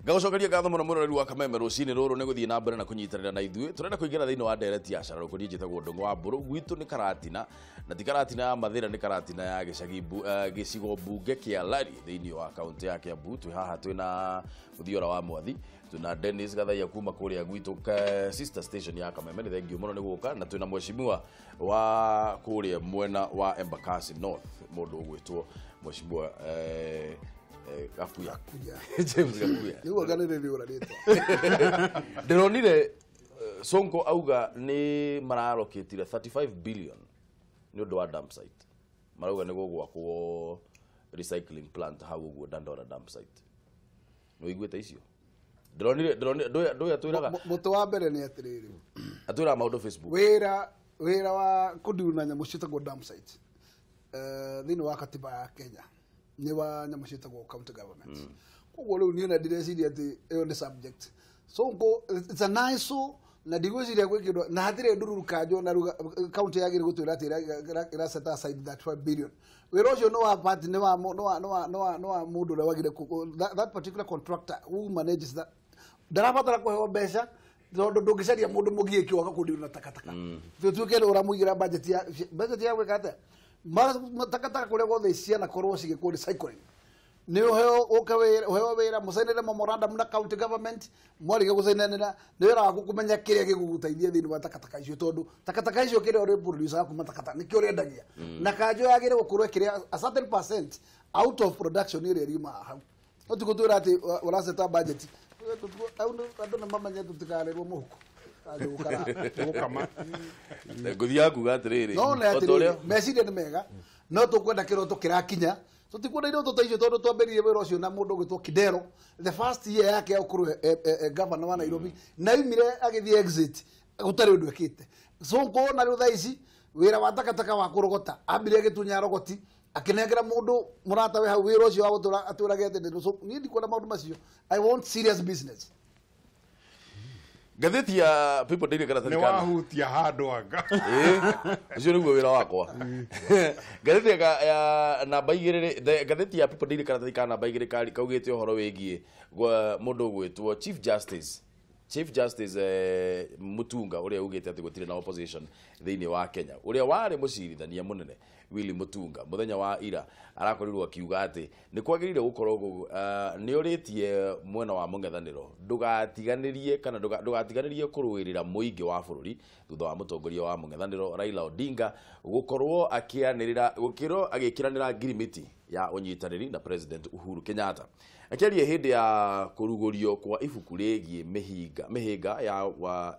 Ngagucokeria ngatho muno mwiroreri wa Kameme rucini ruru ni guthii na mbere na kunyitanira na ithuĩ. Turenda kuingira thiini wa ndereti ya Cararuku. Niĩ njĩtagwo Ndung'u wa Mbũrũ. Gwitũ nĩ Karatina, na ti Karatina ya Mathĩra, nĩ Karatina ya gĩcagi gĩcigo mbunge kĩa Lari thĩinĩ wa kaunti ya Kiambu. Twĩ haha twĩna Mũthiora wa Mwathi, twĩna Dennis Gathaiya kuma kũrĩa gwitũ sister station ya Kameme. Nĩ thengiũ mũno nĩ gũka, na twĩna mheshimiwa wa kũrĩa mwena wa Embakasi North, mũndũ ũgwĩtwo mheshimiwa Gakuya. James Gakuya. Nĩguo nganĩrĩria ũrarĩtwa. Ndĩronire Sonko auga nĩ mararokĩtire 35 billion nĩ ũndũ wa dump site. Marauga nĩ gũgwakwo recycling plant hau ũguo Dandora dump site. Nĩ ũiguĩte icio? Ndĩronire ndũya twĩraga. Mũtĩ wa mbere nĩ atĩrĩrĩ. Atwĩraga maũndũ Facebook. Wĩra wa kũnduna nyamũ ciĩtagwo dump site thĩinĩ wa katiba ya Kenya nĩ wa nyamũ ciĩtagwo county government. Koguo rĩu niĩ na ndĩreciria atĩ ĩyo nĩ subject. Sonko it's a nice na ndigwĩciria gwĩ kĩndũ na hatirĩ ndururu kanjo na county yagĩrĩire gũtwĩra atĩ ĩra set aside that 5 billion. Wĩra ũcio nĩ wa party, nĩ wa mũndũ ũrĩa wagĩrĩire, that particular contractor who manages that ndarabatara kũheo mbeca tondũ ndũngĩcaria mũndũ mũgiĩki waka kũndina takataka. Tutuĩke ũramũigĩra budget ya gwĩka atĩa? Takataka kũrĩa guothe cianakorwo cigĩkwo recycling. Nĩ ũheo ũke wĩra, ũheo wĩra mũcainĩre memorandum na county government, mwarĩkia gũcainanĩra nĩ wĩra waku kũmenya kĩrĩa gĩgũgũteithia thĩinĩ wa takataka icio, tondũ takataka icio kĩrĩa ũrĩ kuma takataka nĩkĩo ũrĩendagia. Na kanjũ yagĩrĩire gũkorwo ĩkĩrĩa a certain percent out of production ĩrĩa ĩriumaga hau. No ti gũtwĩra atĩ ũraceta budget. Andũ nĩ mamenye tũtikarĩrwo mũhuko. Ngũthiaga kuga atĩrĩrĩ, no nĩ atĩrĩrĩ, meciria nĩ mega, no tũkwenda kĩroto kĩrakinya. Tũtikwenda iroto ta icio tondũ twambĩrĩirie wĩra ũcio na mũndũ ũgwĩtwo Kidero the first year yake ya gũkorwo governor wa Nairobi, na aumire agĩthiĩ exit gũtarĩ ũndũ ekĩte. Sonko na rĩu thaa ici wĩra wa takataka wa kũrogota ambire agĩtunya rogoti akĩnengera mũndũ mũrata we hau wĩra ũcio wa gũtũra atũrage atĩ niĩ ndikwenda maũndũ macio. I want serious business. Ngathĩti ya People Daily karatathi kana nĩ wahutia handũ anga. Ũcio nĩguo wĩra wakwa. Ngathĩti ya namba igĩrĩ, ngathĩti ya People Daily karatathi ka namba igĩrĩ kaugĩte ũhoro wĩgiĩ mũndũ ũgwĩtwo Chief Justice Mutunga ũrĩa ugĩte atĩ gũtirĩ na opposition thĩinĩ wa Kenya. Ũrĩa warĩ mũcirithania mũnene Willy Mutunga mũthenya wa ira arakorirwo akiuga atĩ nĩ kwagĩrĩire gũkorwo nĩ ũrĩtie mwena wa mũng'ethanĩro ndũgatiganĩrie kana ndũgatiganĩrie kũrũĩrĩra mũingĩ wa bũrũri thutha wa mũtongoria wa mũng'ethanĩro Raila Odinga gũkorwo akĩanĩrĩra gũkĩrwo agĩkĩranĩra ngirimiti ya ũnyitanĩri na President Uhuru Kenyatta. Akĩaria hĩndĩ ya kũrugũrio kwa ibuku rĩgiĩ mĩhĩnga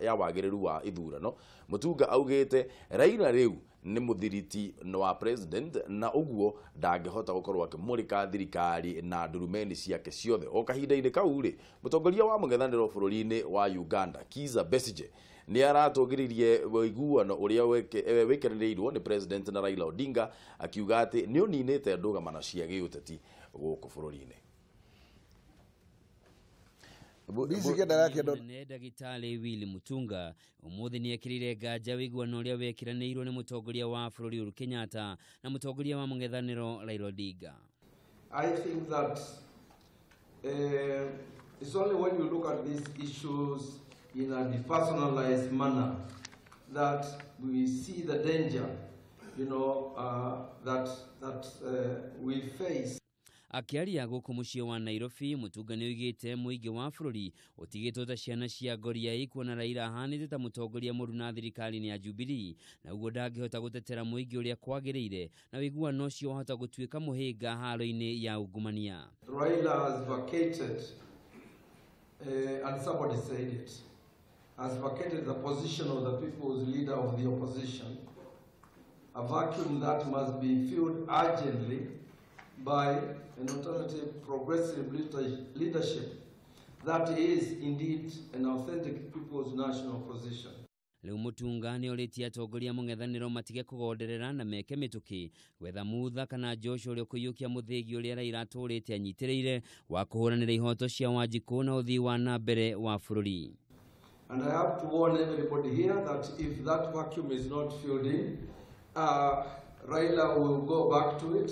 ya wagĩrĩru wa ithurano, Mutunga augĩte Raila rĩu nĩ mũthiriti wa president na ũguo ndangĩhota gũkorwo akĩmũrĩka thirikari na ndurumeni ciake ciothe. O kahinda-inĩ kau rĩ, mũtongoria wa mũng'ethanĩro bũrũri-inĩ wa Uganda Kizza Besigye nĩ aratũgĩririe ũiguano ũrĩa wĩkĩranĩirwo nĩ president na Raila Odinga akiuga atĩ nĩ ũninĩte ndũgamano cia gĩũteti gũkũ bũrũri-inĩ. Ndagĩtarĩ Willy Mutunga ũmũthĩ nĩ ekĩrĩire nganja ũiguano ũrĩa wekĩranĩirwo nĩ mũtongoria wa bũrũri Uhuru Kenyatta na mũtongoria wa mũng'ethanĩro Raila Odinga. I think that it's only when you look at these issues in a depersonalized manner that we see the danger, you know, that we face. Akĩaria gũkũ mũciĩ wa Nairobi, Mutunga nĩ oigĩte mũingĩ wa bũrũri ũtigĩtwo ta ciana cia ngoriai kuona Raila ahanĩte ta mũtongoria mũru na thirikari-inĩ ya Jubilee, na ũguo ndangĩhota gũtetera mũingĩ ũrĩa kwagĩrĩire na ũiguano ũcio wahota gũtuĩka mũhĩnga haro-inĩ ya ungumania. Raila has vacated, and somebody said it, has vacated the position of the people's leader of the opposition, a vacuum that must be filled urgently by an alternative progressive leadership that is indeed an authentic people's national position. Rĩu Mutunga nĩ orĩtie atongoria mũng'ethanĩro matige kũgonderera na meke mĩtũkĩ gwetha Mutha kana Joshua ũrĩa ũkũiyũkia mũthĩgi ũrĩa Raila atũrĩte anyitĩrĩire wa kũhũranĩra ihoto cia Wanjikũ na ũthii wa na mbere wa bũrũri. And I have to warn everybody here that if that vacuum is not filled in, Raila will go back to it.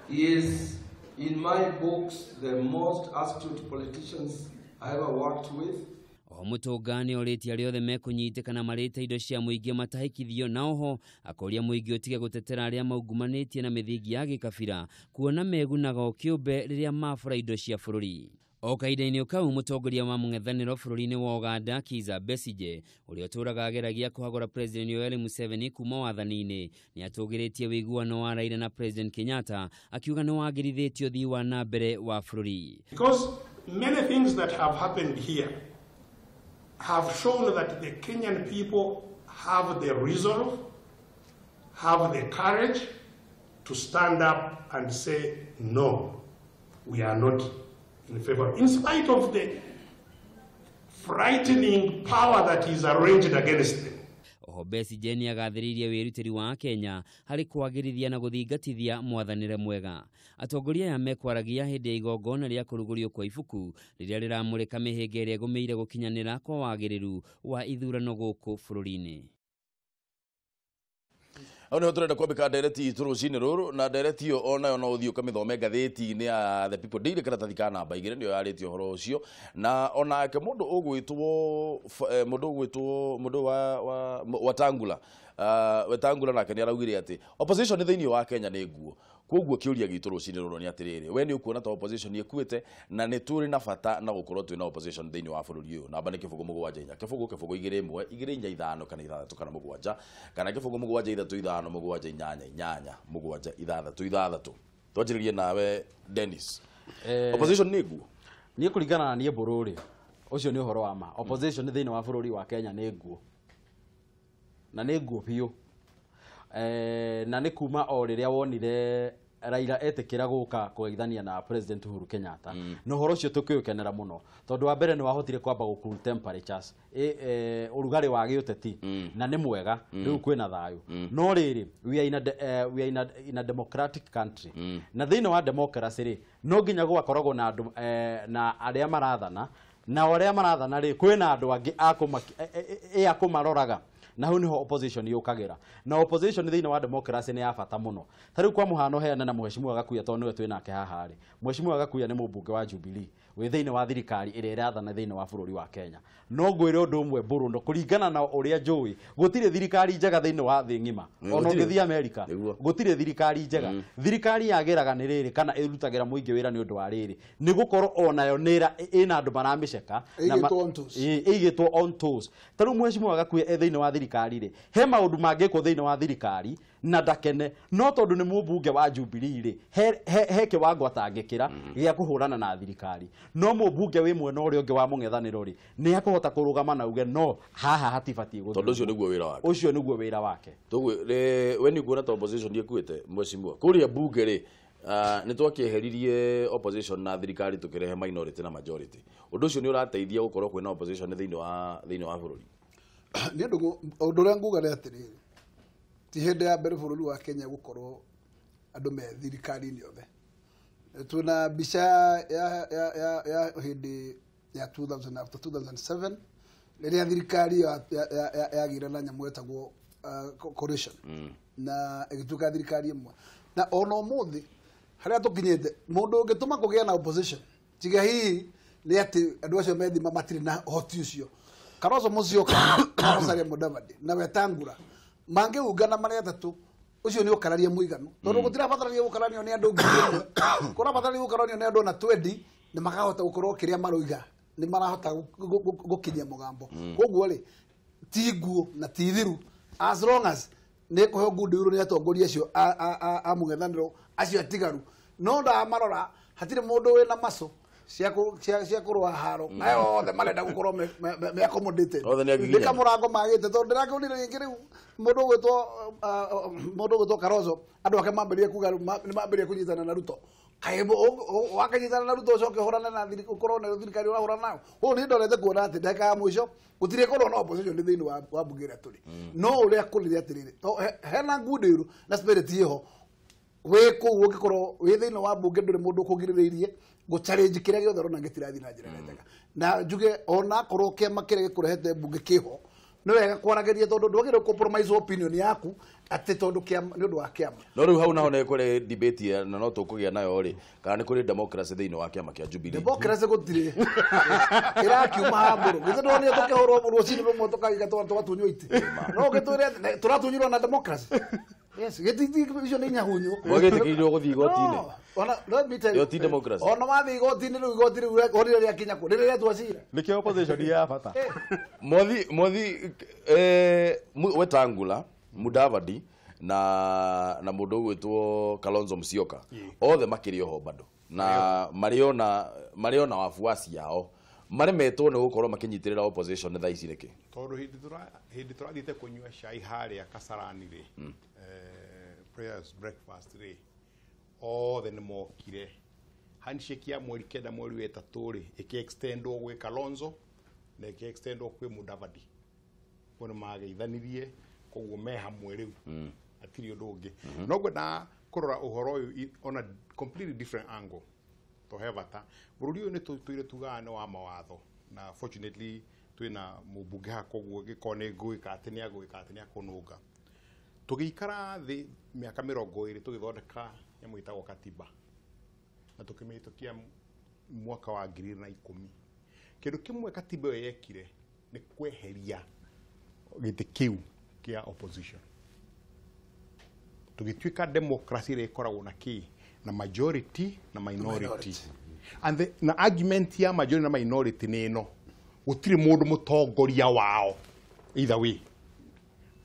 He is In my books, the most astute politicians I ever worked with. Oho Mutunga nĩ orĩtie arĩa othe mekũnyitĩkana marĩte indo cia mũingĩ matahĩkithio, na oho akoria mũingĩ ũtige gũtetera arĩa maungumanĩtie na mĩthingi ya gĩkabira kuona megunaga o kĩũmbe rĩrĩa mabora indo cia bũrũri. O kahinda-inĩ kau mũtongoria wa mũng'ethanĩro bũrũri-inĩ wa Uganda Kizza Besigye ũrĩa ũtũũraga ageragia kũhagũra President Yoweri Museveni kuma wathani-inĩ nĩ atũgĩrĩtie ũiguano wa Raila na President Kenyatta akiuga nĩ wagĩrithĩtie ũthii wa na mbere wa bũrũri. Because many things that have happened here have shown that the Kenyan people have the resolve, have the courage to stand up and say, no, we are not in favor. In spite of the frightening power that is arranged against them. Oho Besigye nĩ agathĩrĩirie wĩrutĩri wa Kenya harĩ kwagĩrithia na gũthingatithia mwathanĩre mwega. Atongoria aya mekwaragia hĩndĩ ya igongona rĩa kũrugũrio kwa ibuku rĩrĩa rĩramũrĩka mĩhĩnga ĩrĩa ĩgũmĩire gũkinyanĩra kwa wagĩrĩru wa ithurano gũkũ bũrũri-inĩ. Hau niho turenda kwambika ndereti itũ rũcinĩ rũrũ, na ndereti ĩyo onayo no ũthiĩ ũkamĩthome ngathĩti-inĩ ya The People Daily karatathi ka namba 2 nĩyo yarĩtie ũhoro ũcio. Na onake mũndũ ũgwĩtwo mũndũ wa Wetangula, Wetangula nake nĩ araugire atĩ opposition thĩinĩ wa Kenya nĩ nguo. Koguo kĩũria gitũ rũcinĩ rũrũ nĩ atĩrĩrĩ, we nĩ ũkuona ta opposition ĩkuĩte na nĩ tũrĩ na bata na gũkorwo twĩna opposition thĩinĩ wa bũrũri ũyũ? Namba nĩ 0 7 4 0 0 2 1 2 4 5 kana 6 kana 7 kana 0 7 3 5 7 8 8 7 6 6. Twanjĩrĩrie nawe Dennis. Opposition nĩ nguo? Niĩ kũringana na niĩ mbũrũ rĩ, ũcio nĩ ũhoro wa ma. Opposition thĩinĩ wa bũrũri wa Kenya nĩ nguo, na nĩ nguo biũ. Na nĩ kuma o rĩrĩa wonire Raila etĩkĩra gũka kũgeithania na President Uhuru Kenyatta, na ũhoro ũcio tũkĩũkenera mũno tondũ wa mbere nĩ wahotire kwamba gũ cool temperatures, ũrugarĩ wa gĩũteti, na nĩ mwega rĩu kwĩna thayũ. No rĩrĩ, we are in a democratic country, na thĩinĩ wa democracy rĩ, no nginya gũgakoragwo na andũ na arĩa marathana, na arĩa marathana rĩ, kwĩna andũ angĩ a kũmaroraga, na hau niho opposition yũkagĩra. Na opposition thĩinĩ wa democracy nĩ ya bata mũno. Ta rĩu kwa mũhano heana na Mheshimiwa Gakuya tondũ nĩwe twĩ nake haha rĩ, Mheshimiwa Gakuya nĩ mũmbunge wa Jubilee wĩ thĩinĩ wa thirikari ĩrĩa ĩrathana thĩinĩ wa bũrũri wa Kenya. No ngwĩre ũndũ ũmwe Mbũrũndo, kũringana na ũrĩa njũĩ, gũtirĩ thirikari njega thĩinĩ wa thĩ ng'ima. Ona ũngĩthiĩ Amerika, gũtirĩ thirikari njega. Thirikari yagĩraga nĩ rĩrĩ kana ĩrutagĩra mũingĩ wĩra nĩ ũndũ wa rĩrĩ, nĩ gũkorwo onayo ĩna andũ maramĩceka, ĩigĩtwo on toes. Ta rĩu Mheshimiwa Gakuya e thĩinĩ wa thirikari rĩ, he maũndũ mangĩkwo thĩinĩ wa thirikari na ndakene, no tondũ nĩ mũmbunge wa Jubilee rĩ, he kĩwango atangĩkĩra gĩa kũhũrana na thirikari. No mũmbunge wĩ mwena ũrĩa ũngĩ wa mũng'ethanĩro rĩ, nĩ akũhota kũrũgama na uge no haha hatibatiĩ gũthiĩ, tondũ ũcio nĩguo wĩra wake. Ũcio nĩguo wĩra wake. We nĩ ũkuona ta opposition ĩkuĩte Mheshimiwa? Kũrĩa mbunge rĩ, nĩ twakĩeheririe opposition na thirikari tũkĩrehe minority na majority. Ũndũ ũcio nĩ ũrateithia gũkorwo kwĩna opposition thĩinĩ wa bũrũri? Nĩ ũndũ ũrĩa nguga nĩ atĩrĩrĩ, ti hĩndĩ ya mbere bũrũri wa Kenya gũkorwo andũ me thirikari-inĩ othe. Twĩna mbica ya hĩndĩ ya 2000 after 2007 rĩrĩa thirikari yagĩire na nyamũ ĩtagwo coalition na ĩgĩtuĩka thirikari ĩmwe. Na ona ũmũthĩ harĩa tũkinyĩte, mũndũ ũngĩtũma kũgĩa na opposition tiga hihi nĩ atĩ andũ acio methima matirĩ na ũhoti ũcio. Kalonzo Musyoka, Musalia Mudavadi na Wetangula mangĩungana marĩ atatũ, ũcio nĩ ũkararia mũiganu, tondũ gũtirabatarania gũkaranio nĩ andũ 1,000, kũrabatarania gũkaranio nĩ andũ ona 20, nĩ makahota gũkorwo kĩrĩa maroiga nĩ marahota gũkinyia mũgambo. Koguo rĩ, ti nguo na ti thiru, as long as nĩ kũheo ngundi ũrũ nĩ atongoria acio a mũng'ethanĩro acio atigaru, no ndamarora hatirĩ mũndũ wĩna maco cia kũrũa haro, na othe marenda gũkorwo me accommodated. Nĩ kamũrango magĩte, tondũ ndĩrakĩonire rĩngĩ rĩu mũndũ ũgwĩtwo Kalonzo, andũ ake mambĩrĩrie kuga nĩ mambĩrĩrie kũnyitana na Ruto. Kaĩ wakanyitana na Ruto ũcoke ũhũrane na ũkorwo na thirikari ũrahũrana nayo? Ũũ nĩ ndorete kuona atĩ ndagĩka ya mũico gũtirĩ korwo na opposition thĩinĩ wa mbunge ĩrĩa tũrĩ. No ũrĩa kũrĩ nĩ atĩrĩrĩ, hena ngundi ĩru na spirit ĩho, wĩ kũu ũngĩkorwo wĩ thĩinĩ wa mbunge ndũrĩ mũndũ ũkũgirĩrĩirie gũ challenge kĩrĩa gĩothe ũrona gĩtirathiĩ na njĩra ĩrĩa njega. Na njuge ona akorwo kĩama kĩrĩa gĩkũrehete mbunge kĩho, Nĩ wega kwaragĩria tondũ ndwagĩrĩirwo compromise opinion yaku atĩ tondũ kĩama nĩ ũndũ wa kĩama. No rĩu hau naho nĩ kũrĩ debate na no tũkũgĩa nayo rĩ, kana nĩ kũrĩ democracy thĩinĩ wa kĩama kĩa Jubilee. Democracy gũtirĩ. Ĩrakiuma hambũrũ. Githĩ ndwonire tũkĩhũrwo rũcinĩ rũmwe tũkaiga tũgatunywo itĩ. No ũgĩtwĩre tũratunyirwo na democracy. Yes, gĩtiti icio nĩ nyahunyu. Mwagĩtĩkĩrirwo gũthiĩ igoti-inĩ. No, ona let me tell you. Ĩyo ti democracy. Ona wathiĩ igoti-inĩ rĩu igoti rĩu onire rĩakinya kũ? Rĩrĩa rĩatua cira. Nĩkĩo opposition ya bata. Mwathi Wetangula, Mudavadi na mũndũ ũgwĩtwo Kalonzo Musyoka othe makĩrĩ oho bado na marĩ ona wafuasi ao maremetwo nĩ gũkorwo makĩnyitĩrĩra opposition thaa ici nĩkĩ? Tondũ hĩndĩ tũrathiĩte kũnyua cai harĩa Kasarani rĩ, prayers breakfast rĩ, othe nĩ mokire. Handshake ya mweri 9 mweri wa 3 rĩ, ĩkĩ-extendwo gwĩ Kalonzo na ĩkĩ-extendwo kwĩ Mudavadi. Koguo nĩ mageithanirie, koguo me hamwe rĩu. Hatirĩ ũndũ ũngĩ. No ngwenda kũrora ũhoro ũyũ on a completely different angle. To he bata. Bũrũri ũyũ nĩ tũire tugaga nĩ wa mawatho na fortunately twĩna mũmbunge haha, koguo gĩkorwo nĩ ngũĩka atĩ nĩ agũĩka atĩ nĩ akũnũnga. Tũgĩikara thĩ mĩaka 20 tũgĩthondeka nyamũ ĩtagwo katiba na tũkĩmĩhĩtũkia mwaka wa 2010. Kĩndũ kĩmwe katiba ĩyo yekire nĩ kweheria gĩtĩ kĩu kĩa opposition. Tũgĩtuĩka democracy ĩrĩa ĩkoragwo na kĩ na majority na minority. And na argument ya majority na minority nĩ ĩno, gũtirĩ mũndũ mũtongoria wao either way.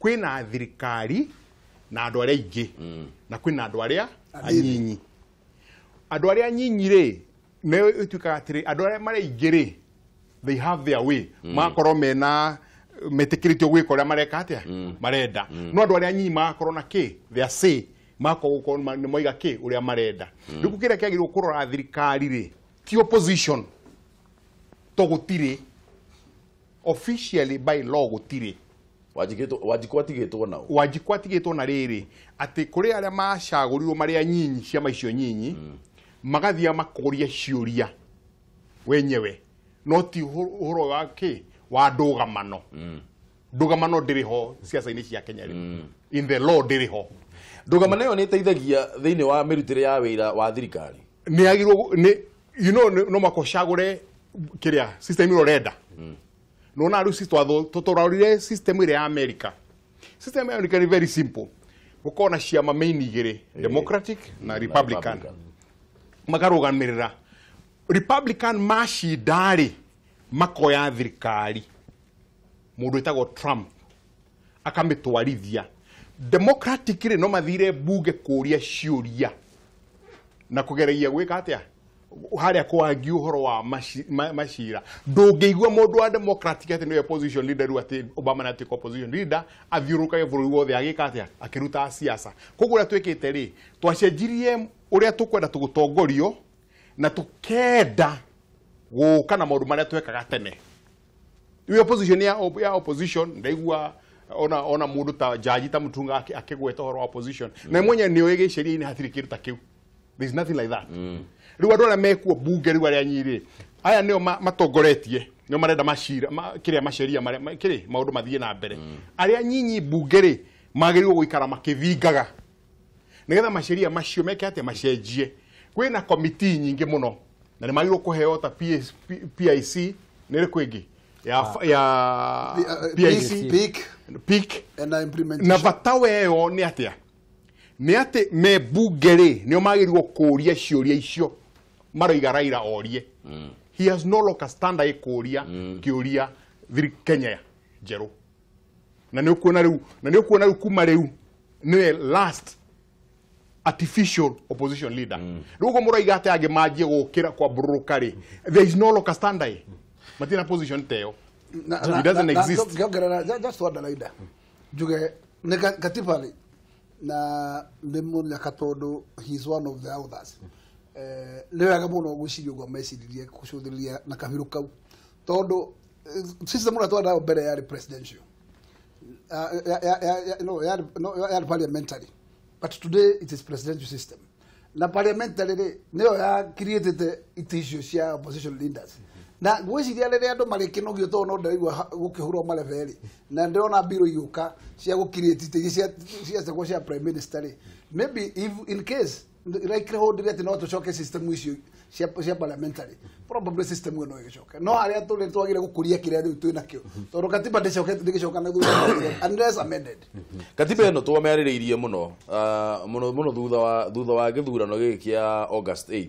Kwĩna thirikari na andũ arĩa aingĩ na kwĩna andũ arĩa anyinyi. Andũ arĩa anyinyi rĩ, nĩ ĩtuĩkaga atĩrĩ, andũ arĩa marĩ aingĩ rĩ, they have their way. Magakorwo mena metĩkĩrĩtio gwĩka ũrĩa mareka atĩa marenda. No andũ arĩa anyinyi magakorwo na kĩ their say, magakorwo nĩ moiga kĩ ũrĩa marenda. Rĩu kĩrĩa kĩagĩrĩirwo kũrora thirikari rĩ, ti opposition, to gũtirĩ officially by law gũtirĩ. Wanjikũ atigĩtwo nao. Wanjikũ atigĩtwo na rĩrĩ atĩ kũrĩ arĩa macagũrirwo marĩ anyinyi, ciama icio nyinyi magathiĩ makoria ciũria wenyewe, no ti ũhoro wa kĩ wa ndũgamano. Ndũgamano ndĩrĩ ho ciaca-inĩ cia Kenya rĩu. In the law ndĩrĩ ho. Ndũgamano ĩyo nĩ ĩteithagia thĩinĩ wa mĩrutĩre ya wĩra wa thirikari. Nĩ yagĩrĩirwo nĩ you know no mũhaka ũcagũre kĩrĩa system ĩrĩa ũrenda. Nona rĩu tũtwarorire system ĩrĩa ya America. System ya America ni very simple. Gũkorwo na ciama main igĩrĩ, Democratic na Republican. Makarũgamĩrĩra. Republican macinda rĩ, makoya thirikari. Mũndũ wĩtagwo Trump akamĩtwarithia. Democratic rĩ, no mathire bunge kũria ciũria na kũgeregia gwĩka atĩa harĩa kwangi ũhoro wa macira. Ndũngĩigua mũndũ wa Democratic atĩ nĩwe opposition leader rĩu, atĩ Obama nĩ atuĩka opposition leader athiũrũrũkage bũrũri wothe agĩka atĩa akĩruta siasa. Koguo ũrĩa twĩkĩte rĩ, twacenjirie ũrĩa tũkwenda tũgũtongorio na tũkenda gũka na maũndũ marĩa twekaga tene. Rĩu opposition ya opposition ndaigua ona mũndũ ta jaji ta Mutunga akĩgweta ũhoro wa opposition na mwenye nĩ oĩ gĩceria-inĩ hatirĩ kĩndũ ta kĩu. There is nothing like that. Rĩu andũ arĩa mekuo bunge rĩu arĩa anyirĩ aya nĩo matongoretie, nĩo marenda macira kĩrĩa maceria marĩa kĩrĩ maũndũ mathiĩ na mbere. Arĩa anyinyi bunge rĩ magĩrĩirwo gũikara makĩthingaga nĩgetha maceria macio meke atĩa macenjie. Kwĩna komiti nyingĩ mũno na nĩ magĩrĩirwo kũheo ta PIC nĩ ĩrĩkũ ĩngĩ ya PIC PIC na implementation. Na bata weyo nĩ atĩa? Nĩ atĩ me bunge rĩ nĩo magĩrĩirwo kũria ciũria icio maroiga Raila orie. He has no locus standi kũria kĩũria thiri Kenya njerũ. Na nĩ ũkuona rĩu, na nĩ ũkuona rĩu kuma rĩu nĩwe last artificial opposition leader. Rĩu ũguo mũroiga atĩ angĩ manjie gũkĩra kwambũrũrũka rĩ, there is no locus standi. Matina position teo. It doesn't exist. Just to add Raila. Njuge nĩ katiba rĩ na nĩ mũnyaka tondũ he is one of the others. Nĩ wega mũno gwĩciria ũguo meciririe gũcũthĩrĩria na kabirũ kau tondũ system ũrĩa twendaga mbere yarĩ presidential. No, yarĩ parliamentary, but today it is presidential system. Na parliamentary rĩ nĩyo ya created itĩ icio cia opposition leaders. Na ngwĩciria rĩrĩa andũ marĩkĩnogio tondũ no ndĩraigua gũkĩhũrwo marebe rĩ, na ndĩrona mbirũ igĩũka cia gũcreate itĩ iria ciacagwo cia prime minister rĩ, maybe if in case likelihood rĩ atĩ no tũcoke system icio cia parliamentary, probably system ĩyo no ĩgĩcoke. No harĩa tũrĩ twagĩrĩire gũkũria kĩrĩa rĩu twĩ nakĩo, tondũ katiba ndĩcokete ndĩgĩcoka na thutha unless amended. Katiba ĩno twamĩarĩrĩirie mũno mũno mũno thutha wa gĩthurano gĩkĩ kĩa August 8.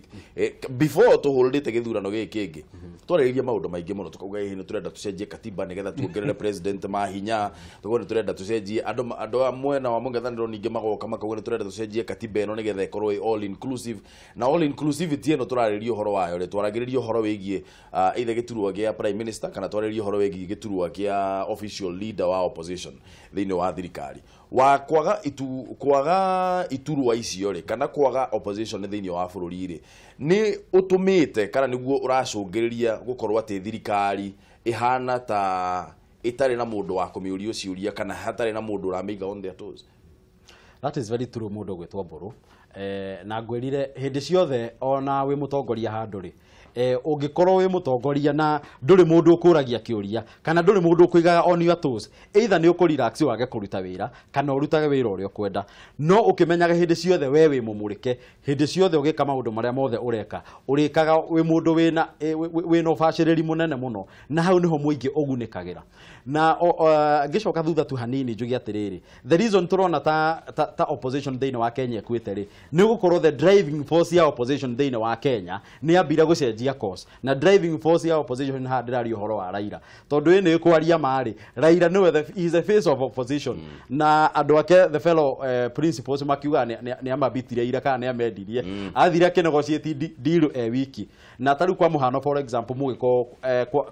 Before tũhũrĩte gĩthurano gĩkĩ kĩngĩ, twarĩrĩria maũndũ maingĩ mũno, tukauga hihi nĩ tũrenda tũcenjie katiba nĩgetha tuongerere president mahinya, tukauga nĩ tũrenda tũcenjie andũ a mwena wa mũng'ethanĩro, ningĩ magoka makauga nĩ tũrenda tũcenjie katiba ĩno nĩgetha ĩkorwo ĩ all inclusive. Na all inclusivity ĩno tũrarĩria ũhoro wayo rĩ, twaragĩrĩria ũhoro wĩgiĩ either gĩturwa gĩa prime minister kana twarĩrĩria ũhoro wĩgiĩ gĩturwa kĩa official leader wa opposition thĩinĩ wa thirikari. Wa kwaga itu kwaga iturwa icio rĩ, kana kwaga opposition thĩinĩ wa bũrũri rĩ, nĩ ũtũmĩte kana nĩguo ũracũngĩrĩria gũkorwo atĩ thirikari ĩhana ta ĩtarĩ na mũndũ wa kũmĩũria ciũria kana hatarĩ na mũndũ ũramĩiga on their toes? That is very true, mũndũ ũgwĩtwo Mbũrũ. Na ngwĩrire hĩndĩ ciothe ona wĩ mũtongoria handũ rĩ, ũngĩkorwo wĩ mũtongoria na ndũrĩ mũndũ ũkũragia kĩũria kana ndũrĩ mũndũ ũkũigaga on your toes, either nĩ ũkũrelax wage kũruta wĩra kana ũrutage wĩra ũrĩa ũkwenda, no ũkĩmenyaga hĩndĩ ciothe we wĩ mũmũrĩke. Hĩndĩ ciothe ũgĩka maũndũ marĩa mothe ũreka, ũrĩkaga wĩ mũndũ wĩna ũbacĩrĩri mũnene mũno, na hau nĩho mũingĩ ũgunĩkagĩra. Na ngĩcoka thutha tu hanini njuge atĩrĩrĩ, the reason tũrona ta opposition thĩinĩ wa Kenya ĩkuĩte rĩ, nĩ gũkorwo the driving force ya opposition thĩinĩ wa Kenya nĩ yambire gũcenjia course. Na driving force ya opposition haha ndĩraria ũhoro wa Raila, tondũ ĩ nĩ kwaria marĩ Raila nĩwe he is the face of opposition, na andũ ake, the fellow principals, makiuga nĩ amabitire ira kana nĩ amendirie, athire akĩnegotiate deal e wiki. Na tarĩu kwa mũhano, for example, mũgĩkorwo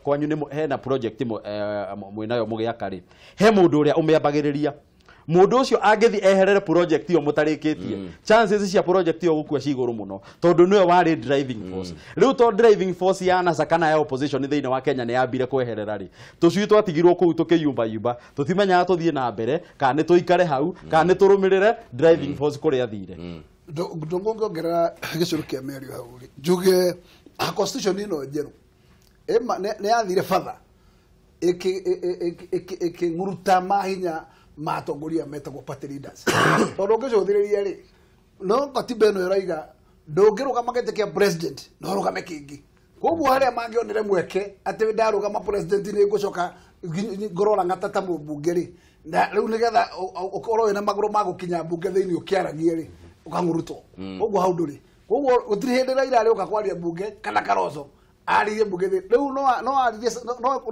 kwanyu nĩ hena project mwĩnayo mũgĩaka rĩ, he mũndũ ũrĩa ũmĩambagĩrĩria. Mũndũ ũcio angĩthiĩ eherere project ĩyo mũtarĩkĩtie, chances cia project ĩyo gũkua ci igũrũ mũno, tondũ nĩwe warĩ driving force. Rĩu to driving force ya NASA kana ya opposition thĩinĩ wa Kenya nĩ yambire kweherera rĩ, tũcui twatigirwo kũu tũkĩyumbayumba, tũtimenyaga tũthiĩ na mbere kana nĩ tũikare hau kana nĩ tũrũmĩrĩre driving force kũrĩa athire. Ndũngĩongerera gĩcũrũ kĩa mĩario hau rĩ, njuge constitution ĩno njerũ nĩ yathire batha ĩkĩng'uruta mahinya ma atongoria metagwo party leaders, tondũ ũngĩcũthĩrĩria rĩ, no katiba ĩno ĩraiga ndũngĩrũgama gĩtĩ kĩa president no ũrũgame kĩngĩ. Koguo harĩa mangĩonire mweke atĩ ndarũgama president nĩ ngũcoka ngorwo ng'ata ta mũmbunge rĩ, na rĩu nĩgetha ũkorwo wĩna magũrũ ma gũkinya mbunge thĩinĩ ũkĩaragie rĩ, ũkang'urutwo. Koguo hau ndũrĩ. Koguo gũtirĩ hĩndĩ Raila arĩũka kwaria mbunge kana Kalonzo aririe mbunge thĩ rĩu no aririe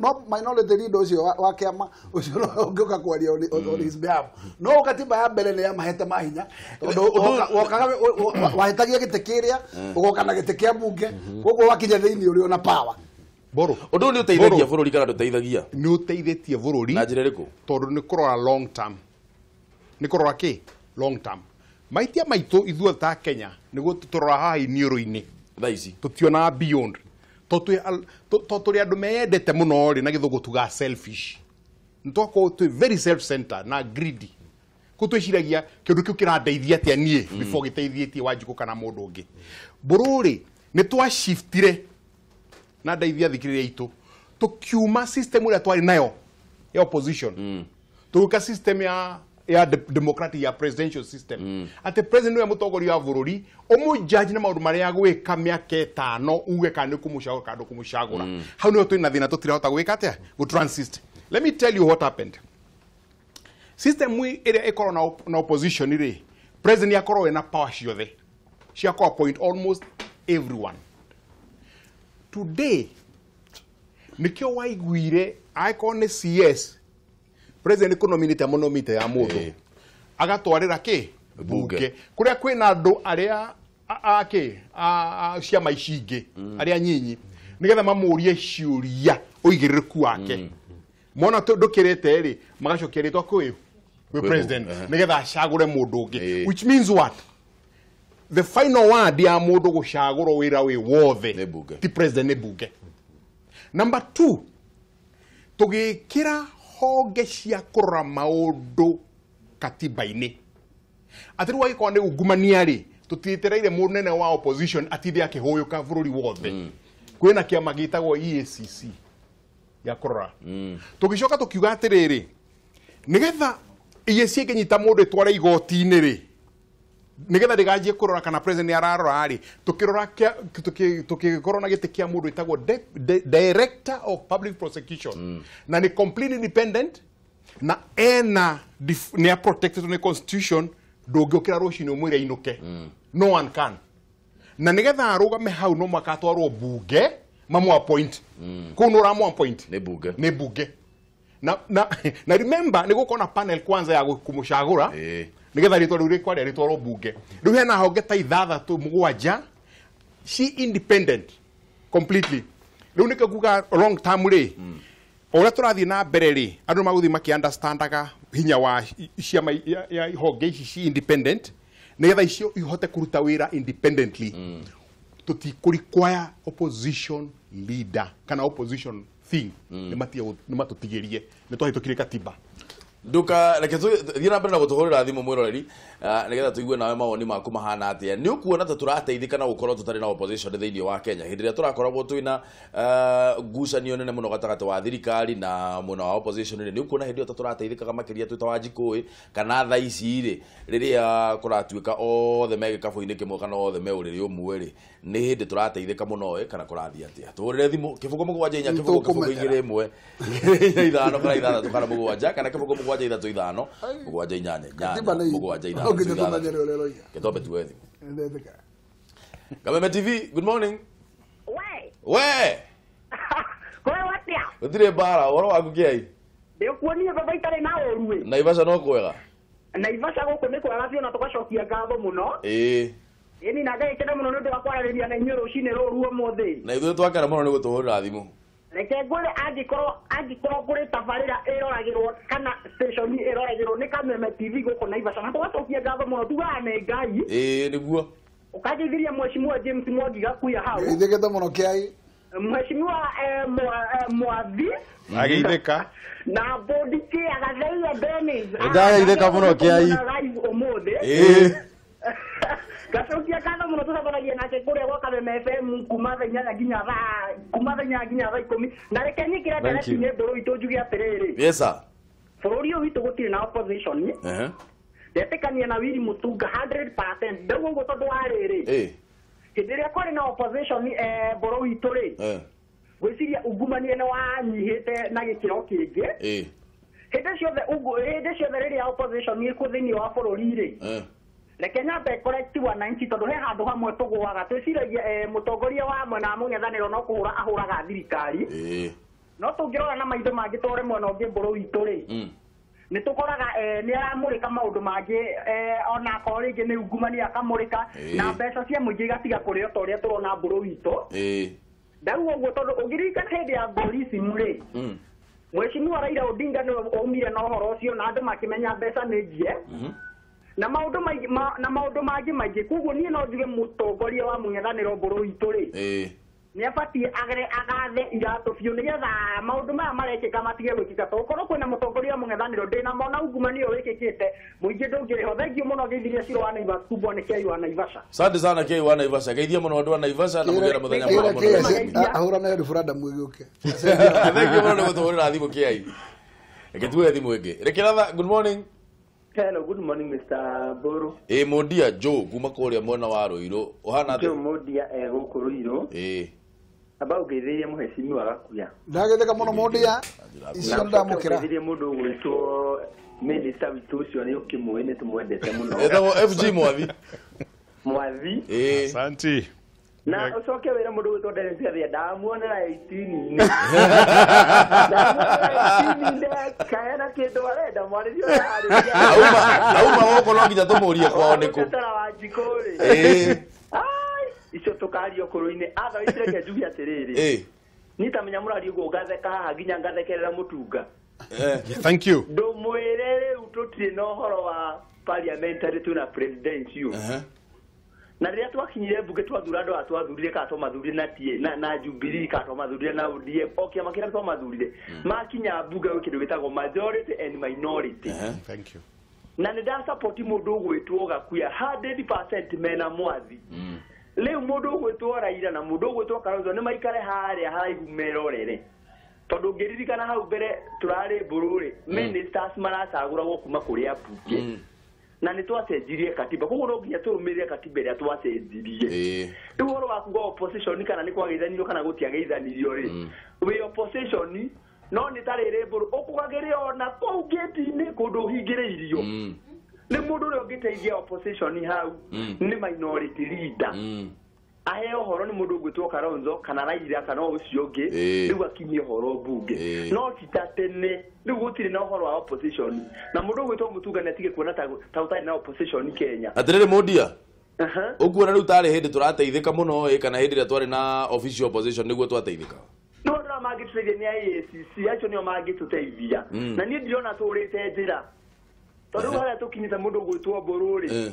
no minority leader ũcio wa kĩama ũcio no ũngĩũka kwaria on his behalf. No katiba ya mbere nĩ yamahete mahinya, tondũ wokaga wahĩtagia gĩtĩ kĩrĩa ũgoka na gĩtĩ kĩa mbunge, koguo wakinya thĩinĩ ũrĩ ona power. Mbũrũ. Ũndũ ũyũ nĩ ũteithagia bũrũri kana ndũteithagia? Nĩ ũteithĩtie bũrũri. Na njĩra ĩrĩkũ? Tondũ nĩ kũrora long term, nĩ kũrora kĩ long term. Maitia maitũ ithuothe ta Kenya nĩguo tũrora haha iniũrũ-inĩ thaa ici, tũtionaga beyond, tondũ tũrĩ andũ meyendete mũno rĩ, na gĩthũngũ tugaga selfish. Nĩ twakorwo twĩ very self centered na greedy, kũ twĩciragia kĩndũ kĩu kĩrandeithia atĩa niĩ before gĩteithĩtie Wanjikũ kana mũndũ ũngĩ. Mbũrũ rĩ, nĩ twashiftire na ndeithia thikĩrĩria itũ, tũkiuma system ĩrĩa twarĩ nayo ya opposition, tũgĩũka system ya democratic, ya presidential system, atĩ president nĩwe mũtongoria wa bũrũri, ũmũjudge na maũndũ marĩa agwĩka mĩaka 5, uge kana nĩ kũmũcagũra kana ndũkũmũcagũra. Hau nĩho twĩna thĩna, tũtirahota gwĩka atĩa, gũ-transit. Let me tell you what happened. System ĩrĩa ĩkorwo na opposition rĩ, president akorwo ena power ciothe cia kũ appoint almost everyone. Today nikio waiguire angĩkorwo nĩ CS, president kũnominate amonomite ya mũndũ, agatwarĩra kĩ? Bunge. Bunge, kũrĩa kwĩna andũ arĩa a kĩ a ciama ici ingĩ arĩa nyinyi, nĩgetha mamũrie ciũria ũigĩrĩrĩku wake. Mona ndũkĩrĩte rĩ, magacokia rĩtwa kwĩ kwĩ president nĩgetha acagũre mũndũ ũngĩ. Which means what? The final word ya mũndũ gũcagũrwo wĩra wĩ wothe nĩ bunge. Ti president, nĩ bunge. Number two, tũgĩkĩra honge cia kũrora maũndũ katiba-inĩ, atĩ rĩu angĩkorwo nĩ ungumania rĩ, tũtietereire mũnene wa opposition atinde akĩhũyũka bũrũri wothe. Kwĩna kĩama gĩtagwo EACC ya kũrora. Tũgĩcoka tũkiuga atĩrĩrĩ, nĩgetha EACC ĩngĩnyita mũndũ ĩtware igoti-inĩ rĩ, nĩgetha ndĩganjie kũrora kana president nĩ ararora rĩ, tũkĩrora tũkĩkorwo na gĩtĩ kĩa mũndũ ĩtagwo director of public prosecution, na nĩ completely independent, na ena nĩ protected nĩ constitution. Ndũngĩũkĩra rũcinĩ ũmwĩre ainũke, no one can. Na nĩgetha arũgame hau no mũhaka atwarwo bunge mamũ appoint. Kũu nĩ ũramũ appoint nĩ bunge, nĩ bunge. Na remember nĩ gũkorwo na panel kwanza ya kũmũcagũra nĩgetha rĩtwa rĩu rĩkwaria rĩtwarwo bunge. Rĩu hena honge ta ithathatũ mũgwanja ci independent completely. Rĩu nĩkĩo nguga long term rĩ, o ũrĩa tũrathiĩ na mbere rĩ, andũ magũthiĩ makĩ-understandaga hinya wa ciama ya honge ici ci independent, nĩgetha icio ihote kũruta wĩra independently. Tũtikũ require opposition leader kana opposition thing. Nĩ matũtigĩrie, nĩ twahĩtũkirie katiba. Nduka reke thiĩ na mbere na gũtũhũrĩra thimũ mwĩroreri, nĩgetha tũigue nawe mawoni maku mahana atĩa. Nĩ ũkuona ta tũrateithĩka na gũkorwo tũtarĩ na opposition thĩinĩ wa Kenya hĩndĩ ĩrĩa tũrakoragwo twĩna ngucanio nene mũno gatagatĩ wa thirikari na mwena wa opposition rĩ, nĩ ũkuona hĩndĩ ĩyo ta tũrateithĩkaga makĩria twĩ ta Wanjikũ kana thaa ici rĩ, rĩrĩa kũratuĩka othe me gĩkabũ-inĩ kĩmwe kana othe me ũrĩrĩ ũmwe rĩ, nĩ hĩndĩ tũrateithĩka mũno ĩ kana kũrathiĩ atĩa? Tũhũrĩre thimũ 0 7 4 0 0 2 1 2 5 kana 6 kana 7 kana 0 7 3 5 7 8 8 7 6 6. Kitombe tuwe thimũ. Kameme TV, good morning. We. We. Kwe watia? Gũtirĩ mbara, ũhoro waku kĩai? Ndĩkuonie baba itarĩ na ũru ĩ. Naivasha no kwega. Naivasha gũkũ nĩ kwega biũ na tũgacokia ngatho mũno. Ĩĩ. Ĩni na ngagĩkena mũno nĩ ũndũ wa kwaranĩria na inyuĩ rũcinĩ rũrũ ũmũthĩ. Na ithuĩ twakena mũno nĩ gũtũhũrĩra thimũ. Reke ngwĩre angĩkorwo kũrĩ tabarĩra ĩroragĩrwo kana station ĩroragĩrwo nĩ Kameme TV gũkũ Naivasha, na tũgacokia ngatho mũno, tugaga nĩ Ngai. Ĩĩ nĩguo. Ũkangeithiria mheshimiwa James Mwangi Gakuya hau. Geithĩkĩte mũno kĩai. Mheshimiwa Mwathi Ageithĩka. Na bodi kĩa Gathaiya Dennis. Ndageithĩka mũno kĩai. Ũmũthĩ. Ĩĩ. Gacokia ngatho mũno tũcemanagia nake kũrĩa gwa Kameme FM kuma thaa 8 nginya thaa kuma thaa 8 nginya thaa 10. Na reke nyingĩre ndereti-inĩ ndũrũ itũ njuge atĩrĩrĩ. Yes sir. Bũrũri ũyũ witũ gũtirĩ na opposition. Ndetĩkania na Willy Mutunga 100%. Ndauga ũguo tondũ wa rĩrĩ. Hĩndĩ ĩrĩa kwarĩ na opposition bũrũri witũ rĩ, ngwĩciria ungumania nĩ wanyihĩte na gĩkĩro kĩngĩ. Hĩndĩ ciothe rĩrĩa opposition ĩkuo thĩinĩ wa bũrũri rĩ, reke nyambe correct wananchi tondũ he handũ hamwe tũgũaga. Twĩciragia mũtongoria wa mwena wa mũng'ethanĩro no kũhũra ahũraga thirikari, no tũngĩrora na maitho mangĩ tũrore mwena ũngĩ bũrũri witũ rĩ, nĩ tũkoraga nĩ aramũrĩka maũndũ mangĩ, ona akorwo rĩngĩ nĩ ungumania akamũrĩka, na mbeca cia mũingĩ igatiga kũrĩo ta ũrĩa tũrona bũrũri witũ. Ndauga ũguo tondũ ũngĩririkana hĩndĩ ya Borism rĩ, mheshimiwa Raila Odinga nĩwe aumire na ũhoro ũcio na andũ makĩmenya mbeca nĩ njie na maũndũ maingĩ na maũndũ mangĩ maingĩ. Koguo niĩ no njuge mũtongoria wa mũng'ethanĩro bũrũri witũ rĩ, nĩ abatiĩ agere agathe iratũ biũ nĩgetha maũndũ maya marekĩka matige gwĩkĩka. Tondũ korwo kwĩna mũtongoria wa mũng'ethanĩro ndĩna mona ungumania ũyũ wĩkĩkĩte mũingĩ ndũngĩrĩho. Thengiũ mũno ngeithirie Ciro wa Naivasha kumbwo nĩ Kĩai wa Naivasha. Asante sana Kĩai wa Naivasha, geithia mũno andũ a Naivasha na mũgĩre mũthenya mwega mũno. Ahũrane referendum ĩgĩũke. Thengiũ mũno nĩ gũtũhũrĩra thimũ Kĩai. Reke tuoe thimũ ĩngĩ. Reke good morning. Hello, good morning Mr. Boro. Ĩ Mondia Joe kuma kũrĩa mwena wa Ruiru. Ũhana atĩa? Joe Mondia gũkũ Ruiru. Ĩ. Aba ũgeithĩrie mũhecimiwa Gakuya. Ndageithĩka mũno Mondia. Icio ndamũkĩra. Ũgeithĩrie mũndũ ũgwĩtwo minister witũ ũcio nĩ ũkĩmũĩ nĩ tũmwendete mũno. Etagwo FG Mwathi. Mwathi. Ĩ. Asante. Na ũcoke wĩre mũndũ ũgwĩtwo Dennis Gathia ndamuonera 18-inĩ. Ndamuonera 18-inĩ kaena kĩndũ arenda mwarĩrio ararĩria. Auma gũkũ no nginya tũmũrie kwao nĩkũ. Tara wa njikũ rĩ. Ĩ. Ai, icio tũkario kũrũ-inĩ. Otherwise reke njuge atĩrĩrĩ. Ĩ. Niĩ ta menya mũrario ũguo ngatheka haha nginya ngathekerera Mũtunga. Thank you. Ndũmwĩre rĩu tũtirĩ na ũhoro wa parliamentary twĩna presidential. Na rĩrĩa twakinyire mbunge twathura andũ aya twathurire kana twamathurire na TA na Jubilee kana twamathurire na ODM o kĩama kĩrĩa twamathurire makinya mbunge gwĩ kĩndũ gĩtagwo majority and minority. Thank you. Na nĩ ndasupport mũndũ ũgwĩtwo Gakuya 100% mena Mwathi. Rĩu mũndũ ũgwĩtwo Raila na mũndũ ũgwĩtwo Kalonzo nĩ maikare harĩa haraihu merorere. Tondũ ngĩririkana hau mbere tũrarĩ mbũrũ rĩ, ministers maracagũragwo kuma kũrĩ ambunge. Na nĩ twacenjirie katiba, koguo no nginya tũrũmĩrĩre katiba ĩrĩa twacenjirie. Rĩu ũhoro wa kuga opposition kana nĩ kwageithanirio kana gũtiageithanirio rĩ, wĩ opposition no nĩ ta rĩrĩ mbũrũ ũkũgagĩrĩra ona kũu gate-inĩ kũndũ ũhingĩrĩirio. Nĩ mũndũ ũrĩa ũngĩteithia opposition hau nĩ minority leader. Aheo ũhoro nĩ mũndũ ũgwĩtwo Kalonzo kana Raila kana ũcio ũngĩ, rĩu akinyie ũhoro mbunge. No ti ta tene rĩu gũtirĩ na ũhoro wa opposition, na mũndũ ũgwĩtwo Mutunga nĩ atige kuona ta ũtarĩ na opposition Kenya. Atĩrĩrĩ Mundia, ũkuona rĩu tarĩ hĩndĩ tũrateithĩka mũno ĩ, kana hĩndĩ ĩrĩa twarĩ na official opposition nĩguo twateithĩka? No andũ arĩa mangĩtũteithia nĩ IACC, acio nĩo mangĩtũteithia. Na niĩ ndirona tũrĩte njĩra, tondũ rĩu harĩa tũkinyĩte mũndũ ũgwĩtwo Mbũrũ rĩ,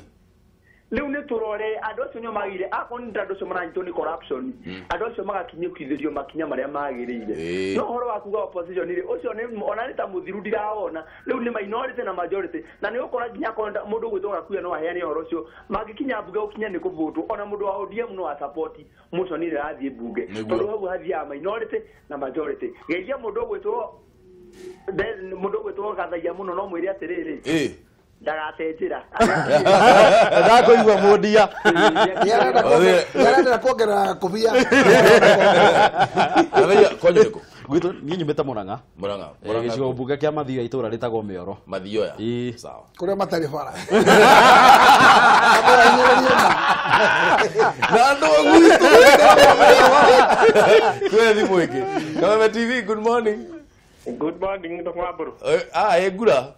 rĩu nĩ tũrore andũ acio nĩo magĩrĩire. Akorwo nĩ andũ acio maranyitwo nĩ corruption, andũ acio magakinyũkithĩrio makinya marĩa magĩrĩire. No ũhoro wa kuga opposition rĩ, ũcio nĩ ona nĩ ta mũthiru ndiraona. Rĩu nĩ minority na majority, na nĩ ũkora nginya akorwo mũndũ ũgwĩtwo Gakuya no aheane ũhoro ũcio, mangĩkinya mbunge gũkinya nĩ kũvũtwo. Ona mũndũ wa ODM no asupport motion ĩrĩa ĩrathiĩ mbunge, tondũ hau hathiaga minority na majority. Geithia mũndũ ũgwĩtwo Gathaia mũno, no mwĩre atĩrĩrĩ, ndagate njĩra. Ndakũigua Mundia. Nĩarenda kuongerera kobia. Gathaia kwanyu nĩkũ? Gwitũ niĩ nyumĩte Murang'a. Murang'a. Gĩcigo mbunge kĩa Mathioya, itũũra rĩtagwo Mĩoro. Mathioya. Sawa. Kũrĩa matarĩ bara. Na andũ a gwitũ. Twĩ thimũ ĩngĩ. Kameme TV, good morning. Good morning, Dr. Wamburu. Ĩ Ngura.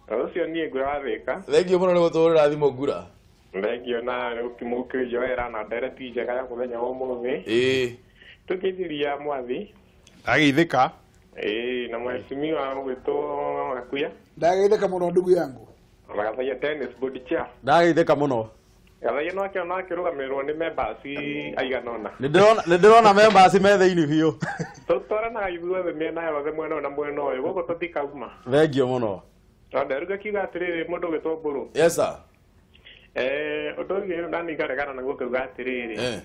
Ũcio niĩ Ngura wa Thĩka. Thengiũ mũno nĩ gũtũhũrĩra thimũ Ngura. Thengiũ na ũkĩnjoera na ndereti njega ya mũthenya wa ũmũthĩ. Tũkĩithiria mwathi. Ndageithĩka. Na mheshimiwa ũgwĩtwo Gakuya. Ndageithĩka mũno ndugu yangu. Na Gathaia tennis board chair. Ndageithĩka mũno. Gathaia no akĩona akĩrũgamĩrĩrwo nĩ members aigana ũna. Nĩ ndĩrona members me thĩinĩ biũ. Tũtwaranaga ithuothe mĩena yothe, mwena ũyũ na mwena ũyũ, gũkũ tũtikauma. Thengiũ mũno. Tondũ rĩu ngakiuga atĩrĩrĩ, mũndũ ũgwĩtwo Mbũrũ. Yes sir. Ũndũ ũngĩ nani ngaregana naguo ngauga atĩrĩrĩ,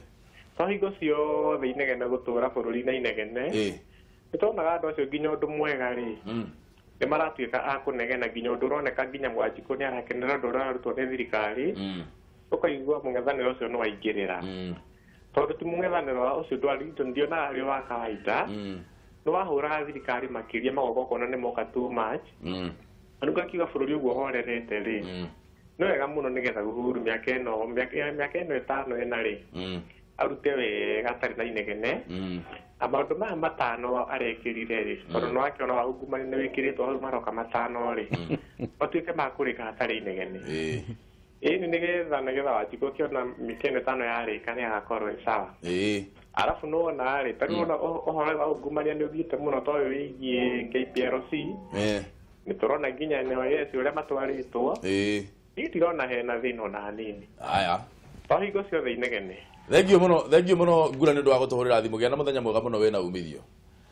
to hingo ciothe inegene gũtũra bũrũri na inegene, nĩ tuonaga andũ acio nginya ũndũ mwega rĩ, nĩ maratuĩka a kũnegena nginya ũndũ ũroneka nginya Mwanjikũ nĩ arakenera ũndũ ũrĩa ũrarutwo nĩ thirikari, ũkaigua mũng'ethanĩro ũcio nĩ waingĩrĩra. Tondũ ti mũng'ethanĩro ũcio ndionaga arĩ wa kawaida, nĩ wahũraga thirikari makĩria magoka ũkona nĩ moka too much. Na rĩu ngakiuga bũrũri ũguo ũhorerete rĩ, nĩ wega mũno nĩgetha Uhuru mĩaka ĩno ĩtano ĩna rĩ, arute wega atarĩ na inegene. Na maũndũ maya matano arekĩrire rĩ, tondũ nĩ wakĩona wa ungumania nĩ wĩkĩrĩtwo hau maroka matano rĩ, matuĩke ma kũrĩka hatarĩ inegene. Ĩni nĩgetha Wanjikũ ũkĩona mĩaka ĩno ĩtano yarĩka nĩ agakorwo ĩ sawa. Arabu nĩwona rĩ, ta rĩu wona ũhoro wa ungumania nĩ ũthiĩte mũno tondũ wĩgiĩ KPLC, nĩ tũrona nginya NYS ũrĩa matwarĩtwo. Niĩ ndirona hena thĩna ona hanini. Aya. To hingo ciothe inegene. Thengiũ mũno, thengiũ mũno Ngura nĩ ũndũ wa gũtũhũrĩra thimũ. Gĩa na mũthenya mwega mũno wĩna umithio.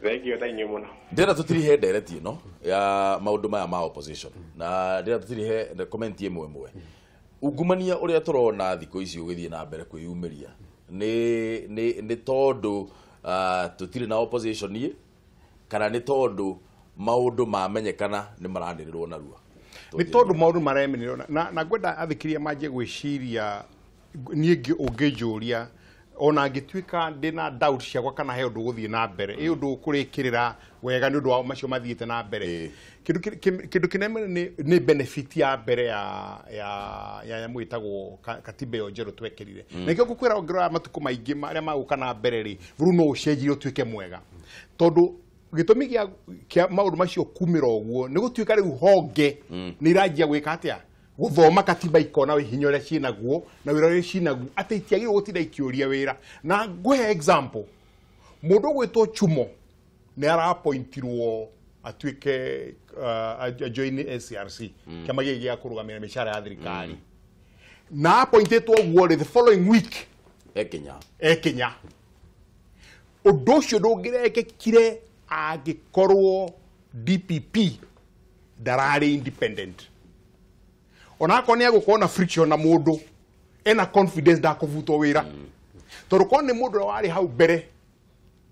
Thengiũ na inyuĩ mũno. Ndĩrenda tũtirihe ndereti ĩno ya maũndũ maya ma opposition, na ndĩrenda tũtirihe comment ĩmwe ĩmwe. Ungumania ũrĩa tũrona thikũ ici ũgĩthiĩ na mbere kwĩyumĩria nĩ tondũ tũtirĩ na opposition ĩ, kana nĩ tondũ maũndũ mamenyekana nĩ maranĩrĩrwo narua? Nĩ tondũ maũndũ maremenĩrwo na ngwenda athikĩrĩria manjie gwĩciria niĩ ũngĩnjũria ona ngĩtuĩka ndĩna doubt ciakwa kana he ũndũ ũgũthiĩ na mbere, ĩ ũndũ ũkũrĩkĩrĩra wega nĩ ũndũ wa macio mathiĩte na mbere. Kĩndũ kĩnene nĩ benefit ya mbere ya nyamũ ĩtagwo katiba ĩyo njerũ twekĩrire. Na nĩkĩo ngũkwĩra ũngĩrora matukũ maingĩ marĩa magũka na mbere rĩ, bũrũri no ũcenjie ũtuĩke mwega. Tondũ gĩtũmi kĩa maũndũ macio kumĩra ũguo nĩ gũtuĩka rĩu honge nĩ iranjia gwĩka atĩa, gũthoma katiba ikona hinya ũrĩa ciĩnaguo na wĩra ũrĩa ciĩnaguo, atĩ itiagĩrĩirwo gũtinda ikĩũria wĩra. Na ngũhe example, mũndũ ũgwĩtwo Chumo nĩ arapointirwo atuĩke ajoin SCRC, kĩama gĩkĩ gĩa kũrũgamĩrĩra mĩcara ya thirikari. Na appointĩtwo ũguo rĩ, the following week ekinya. Ũndũ ũcio ndũngĩrekĩkire angĩkorwo DPP ndararĩ independent. Ona akorwo nĩ egũkorwo na friction na mũndũ, ena confidence ndakũbutwo wĩra. Tondũ korwo nĩ mũndũ ũrĩa warĩ hau mbere